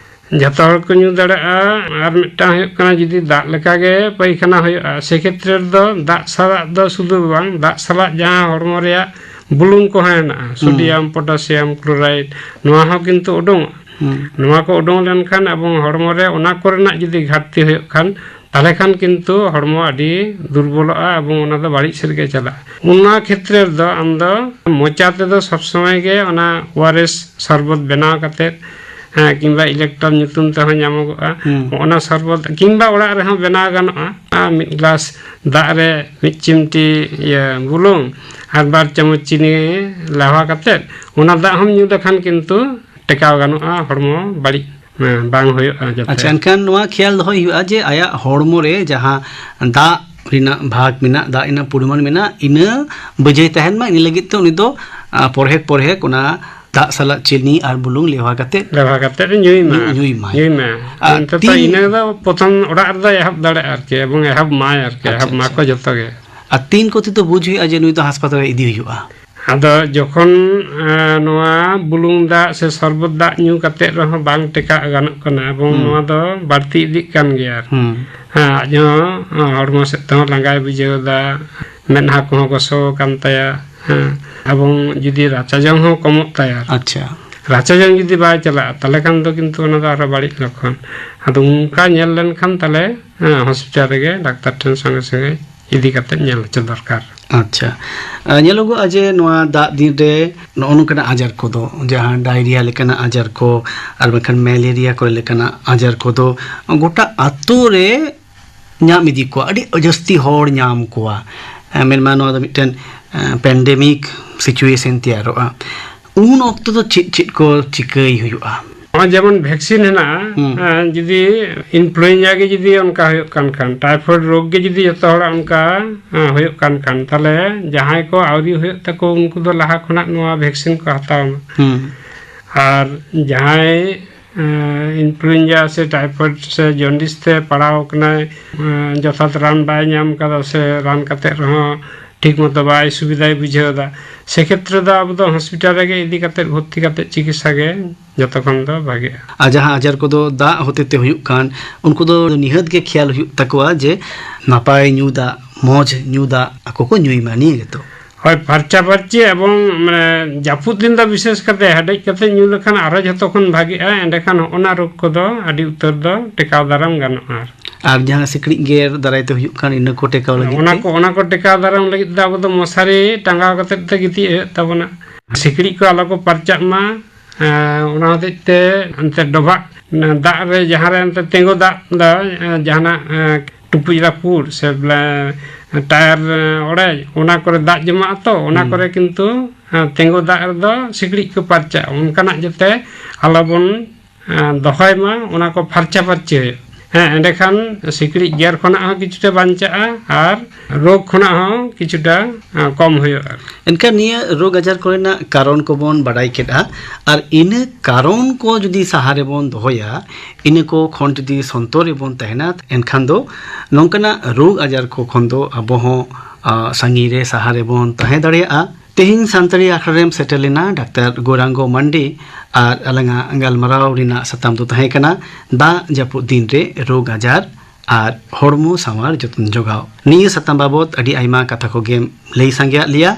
ᱡᱚᱛᱚ ᱦᱚᱲ ᱠᱚ ᱧᱩ ᱫᱟᱲᱮᱭᱟᱜᱼᱟ᱾ ᱟᱨ ᱢᱤᱫᱴᱟᱝ ᱦᱩᱭᱩᱜ ᱠᱟᱱᱟ, ᱡᱩᱫᱤ ᱫᱟᱜ ᱞᱮᱠᱟ ᱜᱮ ᱯᱟᱭᱠᱷᱟᱱᱟ ᱦᱩᱭᱩᱜᱼᱟ, ᱥᱮ ᱠᱷᱮᱛᱨᱮ ᱨᱮᱫᱚ ᱫᱟᱜ ᱥᱟᱞᱟᱜ ᱫᱚ ᱥᱩᱫᱷᱩ ᱵᱟᱝ, ᱫᱟᱜ ᱥᱟᱞᱟᱜ ᱡᱟᱦᱟᱸ ᱦᱚᱲᱢᱚ ᱨᱮᱭᱟᱜ ᱵᱩᱞᱩᱝ ᱠᱚᱦᱚᱸ ᱦᱮᱱᱟᱜᱼᱟ, ᱦᱩᱸ᱾ ᱥᱳᱰᱤᱭᱟᱢ, ᱯᱚᱴᱟᱥᱤᱭᱟᱢ ᱠᱞᱳᱨᱟᱭᱤᱰ, ᱱᱚᱣᱟ ᱦᱚᱸ ᱠᱤᱱᱛᱩ ᱩᱰᱩᱝᱚᱜᱼᱟ᱾ ᱦᱩᱸ᱾ ᱱᱚᱣᱟ ᱠᱚ ᱩᱰᱩᱝ ᱞᱮᱱᱠᱷᱟᱱ ᱮᱵᱚᱝ ᱦᱚᱲᱢᱚ ᱨᱮ ᱚᱱᱟ ᱠᱚᱨᱮᱱᱟᱜ ᱡᱩᱫᱤ ᱜᱷᱟᱴᱛᱤ ᱦᱩᱭᱩᱜ ᱠᱷᱟᱱ, ᱛᱟᱦᱚᱞᱮ ᱠᱷᱟᱱ ᱠᱤᱱᱛᱩ ᱦᱚᱲᱢᱚ ᱟᱹᱰᱤ ᱫᱩᱨᱵᱚᱞᱚᱜᱼᱟ ᱮᱵᱚᱝ ᱚᱱᱟ ᱫᱚ ᱵᱟᱹᱲᱤᱡ ᱥᱮᱫ ᱜᱮ ᱪᱟᱞᱟᱜᱼᱟ᱾ ᱚᱱᱟ ᱠᱷᱮᱛᱨᱮ ᱨᱮᱫᱚ ᱟᱢ ᱫᱚ ᱢᱚᱪᱟ ᱛᱮᱫᱚ ᱥᱚᱵᱽ ᱥᱚᱢᱚᱭ ᱜᱮ ᱚᱱᱟ ᱳᱟᱨᱮᱥ ᱥᱚᱨᱵᱚᱛ ᱵᱮᱱᱟᱣ ᱠᱟᱛᱮᱫ, ᱦᱮᱸ, ᱠᱤᱝᱵᱟ ᱤᱞᱮᱠᱴᱨᱚᱞ ᱧᱩᱛᱩᱢ ᱛᱮᱦᱚᱸ ᱧᱟᱢᱚᱜᱚᱜᱼᱟ᱾ ᱦᱩᱸ᱾ ᱚᱱᱟ ᱥᱚᱨᱵᱚᱛ ᱠᱤᱝᱵᱟ ᱚᱲᱟᱜ ᱨᱮᱦᱚᱸ ᱵᱮᱱᱟᱣ ᱜᱟᱱᱚᱜᱼᱟ᱾ ᱟᱨ ᱢᱤᱫ ᱜᱞᱟᱥ ᱫᱟᱜ ᱨᱮ ᱢᱤᱫ ᱪᱤᱢᱴᱤ, ᱤᱭᱟᱹ, ᱵᱩᱞᱩᱝ ᱟᱨ ᱵᱟᱨ ᱪᱟᱢᱚᱪ ᱪᱤᱱᱤ ᱞᱮᱣᱦᱟ ᱠᱟᱛᱮᱫ ᱚᱱᱟ ᱫᱟᱜ ᱦᱚᱸᱢ ᱧᱩ ᱞᱮᱠᱷᱟᱱ ᱠᱤᱱᱛᱩ ᱴᱮᱠᱟᱣ ᱜᱟᱱᱚᱜᱼᱟ, ᱦᱚᱲᱢᱚ ᱵᱟᱹᱲᱤᱡ, ᱦᱮᱸ, ᱵᱟᱝ ᱦᱩᱭᱩᱜᱼᱟ ᱡᱟᱛᱮ᱾ ᱟᱪᱪᱷᱟ, ᱮᱱᱠᱷᱟᱱ ᱱᱚᱣᱟ ᱠᱷᱮᱭᱟᱞ ᱫᱚᱦᱚᱭ ᱦᱩᱭᱩᱜᱼᱟ ᱡᱮ ᱟᱭᱟᱜ ᱦᱚᱲᱢᱚ ᱨᱮ ᱡᱟᱦᱟᱸ ᱫᱟᱜ ᱨᱮᱱᱟᱜ ᱵᱷᱟᱜᱽ ᱢᱮᱱᱟᱜ, ᱫᱟᱜ ᱨᱮᱱᱟᱜ ᱯᱚᱨᱤᱢᱟᱱ ᱢᱮᱱᱟᱜ, ᱤᱱᱟᱹ ᱵᱟᱹᱡᱟᱹᱭ ᱛᱟᱦᱮᱱ ᱢᱟ᱾ ᱤᱱᱟᱹ ᱞᱟᱹᱜᱤᱫ ᱛᱮ ᱩᱱᱤ ᱫᱚ, ᱟ, ᱯᱚᱨᱦᱮᱠ ᱯᱚᱨᱦᱮᱠ ᱚᱱᱟ ᱫᱟᱜ ᱥᱟᱞᱟᱜ ᱪᱤᱱᱤ ᱟᱨ ᱵᱩᱞᱩᱝ ᱞᱮᱣᱦᱟ ᱠᱟᱛᱮ ᱞᱮᱣᱦᱟ ᱠᱟᱛᱮ ᱧᱩᱭ ᱢᱟ᱾ ᱧᱩ-, ᱧᱩᱭ ᱢᱟᱭ᱾ ᱧᱩᱭ ᱢᱟ᱾ ᱟᱨ ᱱᱤᱛᱚᱜ ᱫᱚ ᱛᱤᱱ ᱤᱱᱟᱹ ᱫᱚ ᱯᱨᱚᱛᱷᱚᱢ ᱚᱲᱟᱜ ᱨᱮᱫᱚ ᱮᱦᱚᱵ ᱫᱟᱲᱮᱭᱟᱜᱼᱟ ᱟᱨᱠᱤ, ᱮᱵᱚᱝ ᱮᱦᱚᱵ ᱢᱟᱭ ᱟᱨᱠᱤ, ᱟᱪᱪᱷᱟ, ᱮᱦᱚᱵ ᱟᱪᱪᱷᱟ᱾ ᱢᱟᱠᱚ ᱡᱚᱛᱚ ᱜᱮ᱾ ᱟᱨ ᱛᱤᱱ ᱠᱚᱛᱮ ᱫᱚ ᱵᱩᱡᱽ ᱦᱩᱭᱩᱜᱼᱟ ᱡᱮ ᱱᱩᱭ ᱫᱚ ᱦᱟᱥᱯᱟᱛᱟᱞ ᱨᱮ ᱤᱫᱤ ᱦᱩᱭᱩᱜᱼᱟ? ᱟᱫᱚ ᱡᱚᱠᱷᱚᱱ, ᱮ, ᱱᱚᱣᱟ ᱵᱩᱞᱩᱝ ᱫᱟᱜ ᱥᱮ ᱥᱚᱨᱵᱚᱛ ᱫᱟᱜ ᱧᱩ ᱠᱟᱛᱮ ᱨᱮᱦᱚᱸ ᱵᱟᱝ ᱴᱮᱠᱟᱜ ᱜᱟᱱᱚᱜ ᱠᱟᱱᱟ, ᱮᱵᱚᱝ ᱦᱩᱸ᱾ ᱱᱚᱣᱟ ᱫᱚ ᱵᱟᱹᱲᱛᱤ ᱤᱫᱤᱜ ᱠᱟᱱ ᱜᱮᱭᱟ᱾ ᱦᱩᱸ᱾ ᱦᱮᱸ, ᱟᱡ ᱦᱚᱸ, ᱮ, ᱦᱚᱲᱢᱚ ᱥᱮᱫ ᱛᱮᱦᱚᱸ ᱞᱟᱸᱜᱟᱭ ᱵᱩᱡᱷᱟᱹᱣ ᱮᱫᱟ, ᱢᱮᱫᱦᱟ ᱠᱚᱦᱚᱸ ᱜᱚᱥᱚ ᱟᱠᱟᱱ ᱛᱟᱭᱟ᱾ ᱦᱮᱸ, ᱮᱵᱚᱝ ᱡᱩᱫᱤ ᱨᱟᱪᱟ ᱡᱚᱝ ᱦᱚᱸ ᱠᱚᱢᱚᱜ ᱛᱟᱭᱟ, ᱟᱪᱪᱷᱟ᱾ ᱨᱟᱪᱟ ᱡᱚᱝ ᱡᱩᱫᱤ ᱵᱟᱭ ᱪᱟᱞᱟᱜᱼᱟ, ᱛᱟᱦᱚᱞᱮ ᱠᱷᱟᱱ ᱫᱚ ᱠᱤᱱᱛᱩ ᱚᱱᱟ ᱫᱚ ᱟᱨᱚ ᱵᱟᱹᱲᱤᱡ ᱞᱚᱠᱠᱷᱚᱱ᱾ ᱟᱫᱚ ᱚᱱᱠᱟ ᱧᱮᱞ ᱞᱮᱱᱠᱷᱟᱱ ᱛᱟᱦᱚᱞᱮ, ᱦᱮᱸ, ᱦᱚᱥᱯᱤᱴᱟᱞ ᱨᱮᱜᱮ ᱰᱟᱠᱛᱟᱨ ᱴᱷᱮᱱ ᱥᱚᱸᱜᱮ ᱥᱚᱸᱜᱮ ᱤᱫᱤ ᱠᱟᱛᱮ ᱧᱮᱞ ᱦᱚᱪᱚ ᱫᱚᱨᱠᱟᱨ᱾ ᱟᱪᱪᱷᱟ᱾ ᱟ, ᱧᱮᱞᱚᱜᱚᱜᱼᱟ ᱡᱮ ᱱᱚᱣᱟ ᱫᱟᱜ ᱫᱤᱱ ᱨᱮ ᱱᱚᱜᱼᱚ ᱱᱚᱝᱠᱟᱱᱟᱜ ᱟᱡᱟᱨ ᱠᱚᱫᱚ, ᱡᱟᱦᱟᱸ ᱰᱟᱭᱨᱤᱭᱟ ᱞᱮᱠᱟᱱᱟᱜ ᱟᱡᱟᱨ ᱠᱚ ᱟᱨ ᱵᱟᱝᱠᱷᱟᱱ ᱢᱮᱞᱮᱨᱤᱭᱟ ᱠᱚᱨᱮ ᱞᱮᱠᱟᱱᱟᱜ ᱟᱡᱟᱨ ᱠᱚᱫᱚ ᱜᱚᱴᱟ ᱟᱛᱳ ᱨᱮ ᱧᱟᱢ ᱤᱫᱤ ᱠᱚᱣᱟ, ᱟᱹᱰᱤ ᱡᱟᱹᱥᱛᱤ ᱦᱚᱲ ᱧᱟᱢ ᱠᱚᱣᱟ᱾ ᱮ, ᱢᱮᱱᱢᱟ ᱱᱚᱣᱟ ᱫᱚ ᱢᱤᱫᱴᱮᱱ, ᱮ, ᱯᱮᱱᱰᱮᱢᱤᱠ ᱥᱤᱪᱩᱭᱮᱥᱚᱱ ᱛᱮᱭᱟᱨᱚᱜᱼᱟ᱾ ᱩᱱ ᱚᱠᱛᱚ ᱫᱚ ᱪᱮᱫ ᱪᱮᱫ ᱠᱚ ᱪᱤᱠᱟᱹᱭ ᱦᱩᱭᱩᱜᱼᱟ? ᱱᱚᱜᱼᱚᱭ ᱡᱮᱢᱚᱱ ᱵᱷᱮᱠᱥᱤᱱ ᱦᱮᱱᱟᱜᱼᱟ, ᱦᱩᱸ᱾ ᱮ, ᱡᱩᱫᱤ ᱤᱱᱯᱷᱞᱩᱭᱮᱱᱡᱟ ᱜᱮ ᱡᱩᱫᱤ ᱚᱱᱠᱟ ᱦᱩᱭᱩᱜ ᱠᱟᱱ ᱠᱷᱟᱱ, ᱴᱟᱭᱯᱷᱚᱭᱮᱰ ᱨᱳᱜᱽ ᱜᱮ ᱡᱩᱫᱤ ᱡᱚᱛᱚ ᱦᱚᱲᱟᱜ ᱚᱱᱠᱟ, ᱮ, ᱦᱩᱭᱩᱜ ᱠᱟᱱ ᱠᱷᱟᱱ, ᱛᱟᱦᱚᱞᱮ ᱡᱟᱦᱟᱸᱭ ᱠᱚ ᱟᱹᱣᱨᱤ ᱦᱩᱭᱩᱜ ᱛᱟᱠᱚ ᱩᱱᱠᱩ ᱫᱚ ᱞᱟᱦᱟ ᱠᱷᱚᱱᱟᱜ ᱱᱚᱣᱟ ᱵᱷᱮᱠᱥᱤᱱ ᱠᱚ ᱦᱟᱛᱟᱣ ᱢᱟ᱾ ᱦᱩᱸ᱾ ᱟᱨ ᱡᱟᱦᱟᱸᱭ, ᱮ, ᱤᱱᱯᱷᱞᱩᱭᱮᱱᱡᱟ ᱥᱮ ᱴᱟᱭᱯᱷᱚᱭᱮᱰ ᱥᱮ ᱡᱚᱱᱰᱤᱥ ᱛᱮ ᱯᱟᱲᱟᱣ ᱟᱠᱟᱱᱟᱭ, ᱮ, ᱡᱚᱛᱷᱟᱛ ᱨᱟᱱ ᱵᱟᱭ ᱧᱟᱢ ᱠᱟᱫᱟ ᱥᱮ ᱨᱟᱱ ᱠᱟᱛᱮ ᱨᱮᱦᱚᱸ ᱴᱷᱤᱠ ᱢᱚᱛᱚ ᱵᱟᱭ ᱥᱩᱵᱤᱫᱷᱟᱭ ᱵᱩᱡᱷᱟᱹᱣ ᱮᱫᱟ, ᱥᱮᱠᱷᱮᱛᱨᱮ ᱫᱚ ᱟᱵᱚ ᱫᱚ ᱦᱚᱥᱯᱤᱴᱟᱞ ᱨᱮᱜᱮ ᱤᱫᱤ ᱠᱟᱛᱮ ᱵᱷᱚᱨᱛᱤ ᱠᱟᱛᱮ ᱪᱤᱠᱤᱛᱥᱟ ᱜᱮ ᱡᱚᱛᱚ ᱠᱷᱚᱱ ᱫᱚ ᱵᱷᱟᱜᱮᱜᱼᱟ᱾ ᱟᱨ ᱡᱟᱦᱟᱸ ᱟᱡᱟᱨ ᱠᱚᱫᱚ ᱫᱟᱜ ᱦᱚᱛᱮ ᱛᱮ ᱦᱩᱭᱩᱜ ᱠᱟᱱ, ᱩᱱᱠᱩ ᱫᱚ ᱱᱤᱦᱟᱹᱛ ᱜᱮ ᱠᱷᱮᱭᱟᱞ ᱦᱩᱭᱩᱜ ᱛᱟᱠᱚᱣᱟ ᱡᱮ ᱱᱟᱯᱟᱭ ᱧᱩ ᱫᱟᱜ, ᱢᱚᱡᱽ ᱧᱩ ᱫᱟᱜ ᱟᱠᱚ ᱠᱚ ᱧᱩᱭ ᱢᱟ, ᱱᱤᱭᱟᱹ ᱜᱮᱛᱚ? ᱦᱳᱭ, ᱯᱷᱟᱨᱪᱟ ᱯᱷᱟᱹᱨᱪᱤ ᱮᱵᱚᱝ, ᱢᱟᱱᱮ, ᱡᱟᱹᱯᱩᱫ ᱫᱤᱱ ᱫᱚ ᱵᱤᱥᱮᱥ ᱠᱟᱛᱮ ᱦᱮᱰᱮᱡ ᱠᱟᱛᱮ ᱧᱩ ᱞᱮᱠᱷᱟᱱ ᱟᱨᱚ ᱡᱷᱚᱛᱚ ᱠᱷᱚᱱ ᱵᱷᱟᱜᱮᱜᱼᱟ, ᱮᱸᱰᱮᱠᱷᱟᱱ ᱦᱚᱸᱜᱼᱚ ᱱᱟ ᱨᱳᱜᱽ ᱠᱚᱫᱚ ᱟᱹᱰᱤ ᱩᱛᱟᱹᱨ ᱫᱚ ᱴᱮᱠᱟᱣ ᱫᱟᱨᱟᱢ ᱜᱟᱱᱚᱜᱼᱟ᱾ ᱟᱨ ᱡᱟᱦᱟᱸ ᱥᱤᱠᱲᱤᱡ ᱜᱮᱨ ᱫᱟᱨᱟᱭ ᱛᱮ ᱦᱩᱭᱩᱜ ᱠᱟᱱ, ᱤᱱᱟᱹ ᱠᱚ ᱴᱮᱠᱟᱣ ᱞᱟᱹᱜᱤᱫ ᱚᱱᱟ ᱛᱮ? ᱠᱚ, ᱚᱱᱟ ᱠᱚ ᱴᱮᱠᱟᱣ ᱫᱟᱨᱟᱢ ᱞᱟᱹᱜᱤᱫ ᱛᱮ ᱟᱵᱚ ᱫᱚ ᱢᱚᱥᱟᱨᱤ ᱴᱟᱸᱜᱟᱣ ᱠᱟᱛᱮᱫ ᱛᱮ ᱜᱤᱛᱤᱡ ᱦᱩᱭᱩᱜ ᱛᱟᱵᱚᱱᱟ᱾ ᱥᱤᱠᱲᱤᱡ ᱠᱚ ᱟᱞᱚ ᱠᱚ ᱯᱟᱨᱪᱟᱜ ᱢᱟ, ᱮᱸ, ᱚᱱᱟ ᱦᱚᱛᱮᱡ ᱛᱮ ᱮᱱᱛᱮ ᱰᱚᱵᱷᱟᱜ, ᱫᱟᱜ ᱨᱮ, ᱡᱟᱦᱟᱸ ᱨᱮ ᱮᱱᱛᱮ ᱛᱤᱸᱜᱩ ᱫᱟᱜ ᱫᱚ, ᱮᱸ, ᱡᱟᱦᱟᱱᱟᱜ, ᱮᱸ, ᱴᱩᱠᱩᱡ ᱨᱟᱹᱯᱩᱫ ᱥᱮ ᱵᱚᱞᱮ ᱴᱟᱭᱟᱨ, ᱮᱸ, ᱚᱲᱮᱡ, ᱚᱱᱟ ᱠᱚᱨᱮ ᱫᱟᱜ ᱡᱚᱢᱟᱜ ᱟᱛᱚ, ᱚᱱᱟ ᱦᱩᱸ᱾ ᱠᱚᱨᱮ ᱠᱤᱱᱛᱩ, ᱮᱸ, ᱛᱤᱸᱜᱩ ᱫᱟᱜ ᱨᱮᱫᱚ ᱥᱤᱠᱲᱤᱡ ᱠᱚ ᱯᱟᱨᱪᱟᱜᱼᱟ᱾ ᱚᱱᱠᱟᱱᱟᱜ ᱡᱟᱛᱮ ᱟᱞᱚᱵᱚᱱ ᱮᱸ, ᱫᱚᱦᱚᱭ ᱢᱟ, ᱚᱱᱟ ᱠᱚ ᱯᱷᱟᱨᱪᱟ ᱯᱷᱟᱹᱨᱪᱤ ᱦᱩᱭᱩᱜ᱾ ᱦᱮᱸ, ᱮᱸᱰᱮᱠᱷᱟᱱ ᱥᱤᱠᱲᱤᱡ ᱜᱮᱨ ᱠᱷᱚᱱᱟᱜ ᱦᱚᱸ ᱠᱤᱪᱷᱩᱴᱟ ᱵᱟᱧᱪᱟᱜᱼᱟ ᱟᱨ ᱨᱳᱜᱽ ᱠᱷᱚᱱᱟᱜ ᱦᱚᱸ ᱠᱤᱪᱷᱩᱴᱟ, ᱮᱸ, ᱠᱚᱢ ᱦᱩᱭᱩᱜᱼᱟ᱾ ᱮᱱᱠᱷᱟᱱ ᱱᱤᱭᱟᱹ ᱨᱳᱜᱽ ᱟᱡᱟᱨ ᱠᱚᱨᱮᱱᱟᱜ ᱠᱟᱨᱚᱱ ᱠᱚᱵᱚᱱ ᱵᱟᱰᱟᱭ ᱠᱮᱫᱼᱟ, ᱟᱨ ᱤᱱᱟᱹ ᱠᱟᱨᱚᱱ ᱠᱚ ᱡᱩᱫᱤ ᱥᱟᱦᱟ ᱨᱮᱵᱚᱱ ᱫᱚᱦᱚᱭᱟ, ᱤᱱᱟᱹ ᱠᱚ ᱠᱷᱚᱱ ᱡᱩᱫᱤ ᱥᱚᱱᱛᱚᱨ ᱨᱮᱵᱚᱱ ᱛᱟᱦᱮᱱᱟ, ᱮᱱᱠᱷᱟᱱ ᱫᱚ ᱱᱚᱝᱠᱟᱱᱟᱜ ᱨᱳᱜᱽ ᱟᱡᱟᱨ ᱠᱚ ᱠᱷᱚᱱ ᱫᱚ ᱟᱵᱚ ᱦᱚᱸ, ᱟ, ᱥᱟᱺᱜᱤᱧ ᱨᱮ, ᱥᱟᱦᱟ ᱨᱮᱵᱚᱱ ᱛᱟᱦᱮᱸ ᱫᱟᱲᱮᱭᱟᱜᱼᱟ᱾ ᱛᱮᱦᱮᱧ ᱥᱟᱱᱛᱟᱲᱤ ᱟᱠᱷᱲᱟ ᱨᱮᱢ ᱥᱮᱴᱮᱨ ᱞᱮᱱᱟ ᱰᱟᱠᱛᱟᱨ ᱜᱳᱨᱟᱝᱜᱚ ᱢᱟᱱᱰᱤ, ᱟᱨ ᱟᱞᱟᱝᱟᱜ ᱜᱟᱞᱢᱟᱨᱟᱣ ᱨᱮᱱᱟᱜ ᱥᱟᱛᱟᱢ ᱫᱚ ᱛᱟᱦᱮᱸ ᱠᱟᱱᱟ ᱫᱟᱜ ᱡᱟᱹᱯᱩᱫ ᱫᱤᱱ ᱨᱮ ᱨᱳᱜᱽ ᱟᱡᱟᱨ ᱟᱨ ᱦᱚᱲᱢᱚ ᱥᱟᱶᱟᱨ ᱡᱚᱛᱚᱱ ᱡᱚᱜᱟᱣ᱾ ᱱᱤᱭᱟᱹ ᱥᱟᱛᱟᱢ ᱵᱟᱵᱚᱛ ᱟᱹᱰᱤ ᱟᱭᱢᱟ ᱠᱟᱛᱷᱟ ᱠᱚᱜᱮᱢ ᱞᱟᱹᱭ ᱥᱟᱸᱜᱮᱭᱟᱫ ᱞᱮᱭᱟ᱾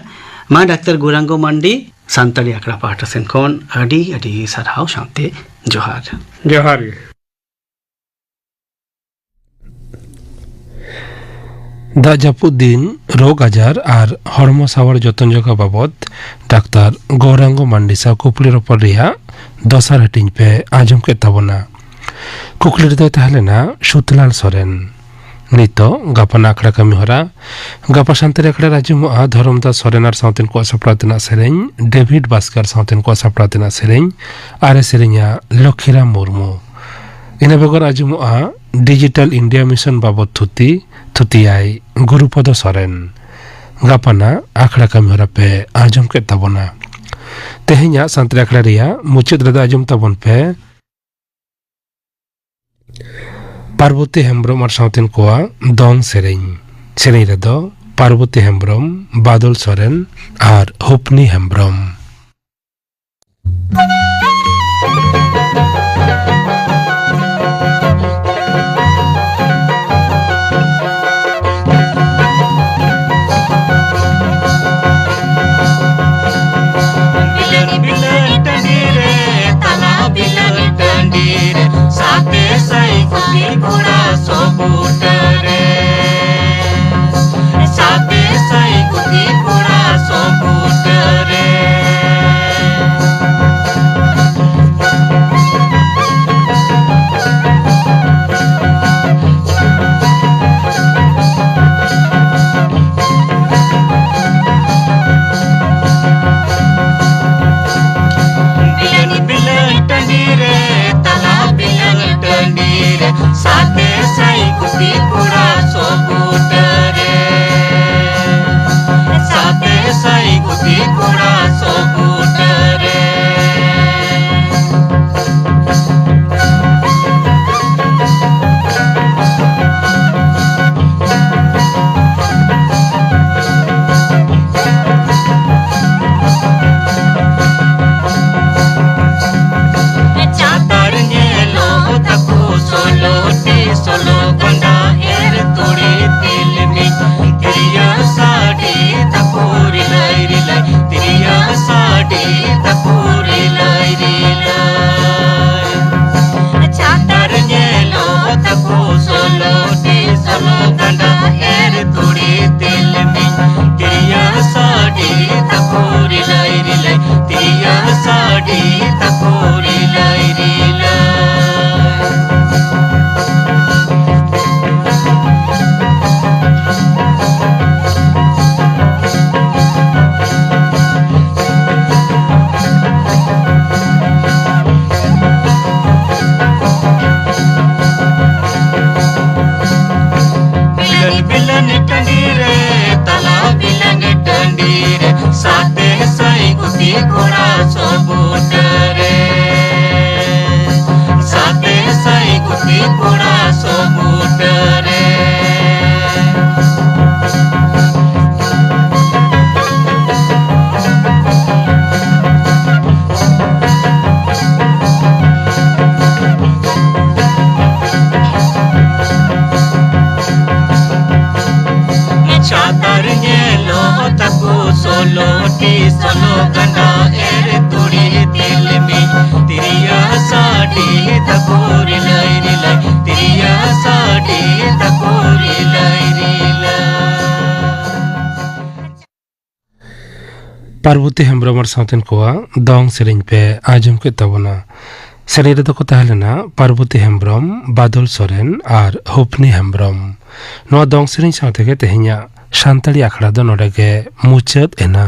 ᱢᱟ ᱰᱟᱠᱛᱟᱨ ᱜᱳᱨᱟᱝᱜᱚ ᱢᱟᱱᱰᱤ, ᱥᱟᱱᱛᱟᱲᱤ ᱟᱠᱷᱲᱟ ᱯᱟᱦᱴᱟ ᱥᱮᱱ ᱠᱷᱚᱱ ᱟᱹᱰᱤ ᱟᱹᱰᱤ ᱥᱟᱨᱦᱟᱣ ᱥᱟᱶᱛᱮ ᱡᱚᱦᱟᱨ᱾ ᱡᱚᱦᱟᱨ ᱜᱮ᱾ ᱫᱟᱜ ᱡᱟᱹᱯᱩᱫ ᱫᱤᱱ ᱨᱳᱜᱽ ᱟᱡᱟᱨ ᱟᱨ ᱦᱚᱲᱢᱚ ᱥᱟᱶᱟᱨ ᱡᱚᱛᱚᱱ ᱡᱚᱜᱟᱣ ᱵᱟᱵᱚᱛ ᱰᱟᱠᱛᱟᱨ ᱜᱳᱨᱟᱝᱜᱚ ᱢᱟᱱᱰᱤ ᱥᱟᱶ ᱠᱩᱠᱞᱤ ᱨᱚᱯᱚᱲ ᱨᱮᱭᱟᱜ ᱫᱚᱥᱟᱨ ᱦᱟᱹᱴᱤᱧ ᱯᱮ ᱟᱸᱡᱚᱢ ᱠᱮᱫ ᱛᱟᱵᱚᱱᱟ᱾ ᱠᱩᱠᱞᱤ ᱨᱮᱫᱚᱭ ᱛᱟᱦᱮᱸ ᱞᱮᱱᱟ ᱥᱩᱛᱞᱟᱞ ᱥᱚᱨᱮᱱ᱾ ᱱᱤᱛᱚᱜ ᱜᱟᱯᱟᱱ ᱟᱠᱷᱲᱟ ᱠᱟᱹᱢᱤ ᱦᱚᱨᱟ᱾ ᱜᱟᱯᱟ ᱥᱟᱱᱛᱟᱲᱤ ᱟᱠᱷᱲᱟ ᱨᱮ ᱟᱸᱡᱚᱢᱚᱜᱼᱟ ᱫᱷᱚᱨᱚᱢᱫᱟᱥ ᱥᱚᱨᱮᱱ ᱟᱨ ᱥᱟᱶᱛᱮᱱ ᱠᱚᱣᱟᱜ ᱥᱟᱯᱲᱟᱣ ᱛᱮᱱᱟᱜ ᱥᱮᱨᱮᱧ, ᱰᱮᱵᱷᱤᱰ ᱵᱟᱥᱠᱟᱨ ᱥᱟᱶᱛᱮᱱ ᱠᱚᱣᱟᱜ ᱥᱟᱯᱲᱟᱣ ᱛᱮᱱᱟᱜ ᱥᱮᱨᱮᱧ, ᱟᱨᱮ ᱥᱮᱨᱮᱧᱟ ᱞᱚᱠᱷᱤᱨᱟᱢ ᱢᱩᱨᱢᱩ᱾ ᱤᱱᱟᱹ ᱵᱮᱜᱚᱨ ᱟᱸᱡᱚᱢᱚᱜᱼᱟ ᱰᱤᱡᱤᱴᱟᱞ ᱤᱱᱰᱤᱭᱟ ᱢᱤᱥᱚᱱ ᱵᱟᱵᱚᱛ ᱛᱷᱩᱛᱤ, ᱛᱷᱩᱛᱤᱭᱟᱭ ᱜᱩᱨᱩᱯᱚᱫᱚ ᱥᱚᱨᱮᱱ᱾ ᱜᱟᱯᱟᱱᱟᱜ ᱟᱠᱷᱲᱟ ᱠᱟᱹᱢᱤ ᱦᱚᱨᱟ ᱯᱮ ᱟᱸᱡᱚᱢ ᱠᱮᱫ ᱛᱟᱵᱚᱱᱟ᱾ ᱛᱮᱦᱮᱧᱟᱜ ᱥᱟᱱᱛᱟᱲᱤ ᱟᱠᱷᱲᱟ ᱨᱮᱭᱟᱜ ᱢᱩᱪᱟᱹᱫ ᱨᱮᱫᱚ ᱟᱸᱡᱚᱢ ᱛᱟᱵᱚᱱ ᱯᱮ ᱯᱟᱨᱵᱚᱛᱤ ᱦᱮᱢᱵᱽᱨᱚᱢ ᱟᱨ ᱥᱟᱶᱛᱮᱱ ᱠᱚᱣᱟᱜ ᱫᱚᱝ ᱥᱮᱨᱮᱧ᱾ ᱥᱮᱨᱮᱧ ᱨᱮᱫᱚ ᱯᱟᱨᱵᱚᱛᱤ ᱦᱮᱢᱵᱽᱨᱚᱢ, ᱵᱟᱫᱚᱞ ᱥᱚᱨᱮᱱ ᱟᱨ ᱦᱩᱯᱱᱤ ᱦᱮᱢᱵᱽᱨᱚᱢ᱾ ᱵᱤᱞᱟᱹᱱ ᱵᱤᱞᱟᱹᱱ ᱴᱟᱺᱰᱤ ᱨᱮ, ᱛᱟᱞᱟ ᱵᱤᱞᱟᱹᱱ ᱴᱟᱺᱰᱤ ᱨᱮ, ᱥᱟᱛᱮ ᱥᱟᱭ ᱠᱩᱲᱤ ᱠᱚᱲᱟ ᱥᱚᱵᱩᱴᱟᱹᱨᱮ, ᱥᱟᱛᱮ ᱥᱟᱭ ᱜᱩᱛᱤ ᱠᱚᱲᱟ ᱥᱚᱵᱩᱴᱟᱹᱨᱮ᱾ ᱵᱤᱞᱟᱹᱱ ᱵᱤᱞᱟᱹᱱ ᱴᱟᱺᱰᱤ ᱨᱮ, ᱛᱟᱞᱟ ᱵᱤᱞᱟᱹᱱ ᱴᱟᱺᱰᱤ ᱨᱮ, ᱥᱟᱛᱮ ᱥᱟᱭ ᱜᱩᱛᱤ ᱯᱟᱨᱵᱚᱛᱤ ᱦᱮᱢᱵᱽᱨᱚᱢ ᱟᱨ ᱥᱟᱶᱛᱮᱱ ᱠᱚᱣᱟᱜ ᱫᱚᱝ ᱥᱮᱨᱮᱧ ᱯᱮ ᱟᱸᱡᱚᱢ ᱠᱮᱫ ᱛᱟᱵᱚᱱᱟ᱾ ᱥᱮᱨᱮᱧ ᱨᱮᱫᱚ ᱠᱚ ᱛᱟᱦᱮᱸ ᱞᱮᱱᱟ ᱯᱟᱨᱵᱚᱛᱤ ᱦᱮᱢᱵᱽᱨᱚᱢ, ᱵᱟᱫᱚᱞ ᱥᱚᱨᱮᱱ ᱟᱨ ᱦᱩᱯᱱᱤ ᱦᱮᱢᱵᱽᱨᱚᱢ᱾ ᱱᱚᱣᱟ ᱫᱚᱝ ᱥᱮᱨᱮᱧ ᱥᱟᱶ ᱛᱮᱜᱮ ᱛᱮᱦᱮᱧᱟᱜ ᱥᱟᱱᱛᱟᱲᱤ ᱟᱠᱷᱲᱟ ᱫᱚ ᱱᱚᱰᱮ ᱜᱮ ᱢᱩᱪᱟᱹᱫ ᱮᱱᱟ᱾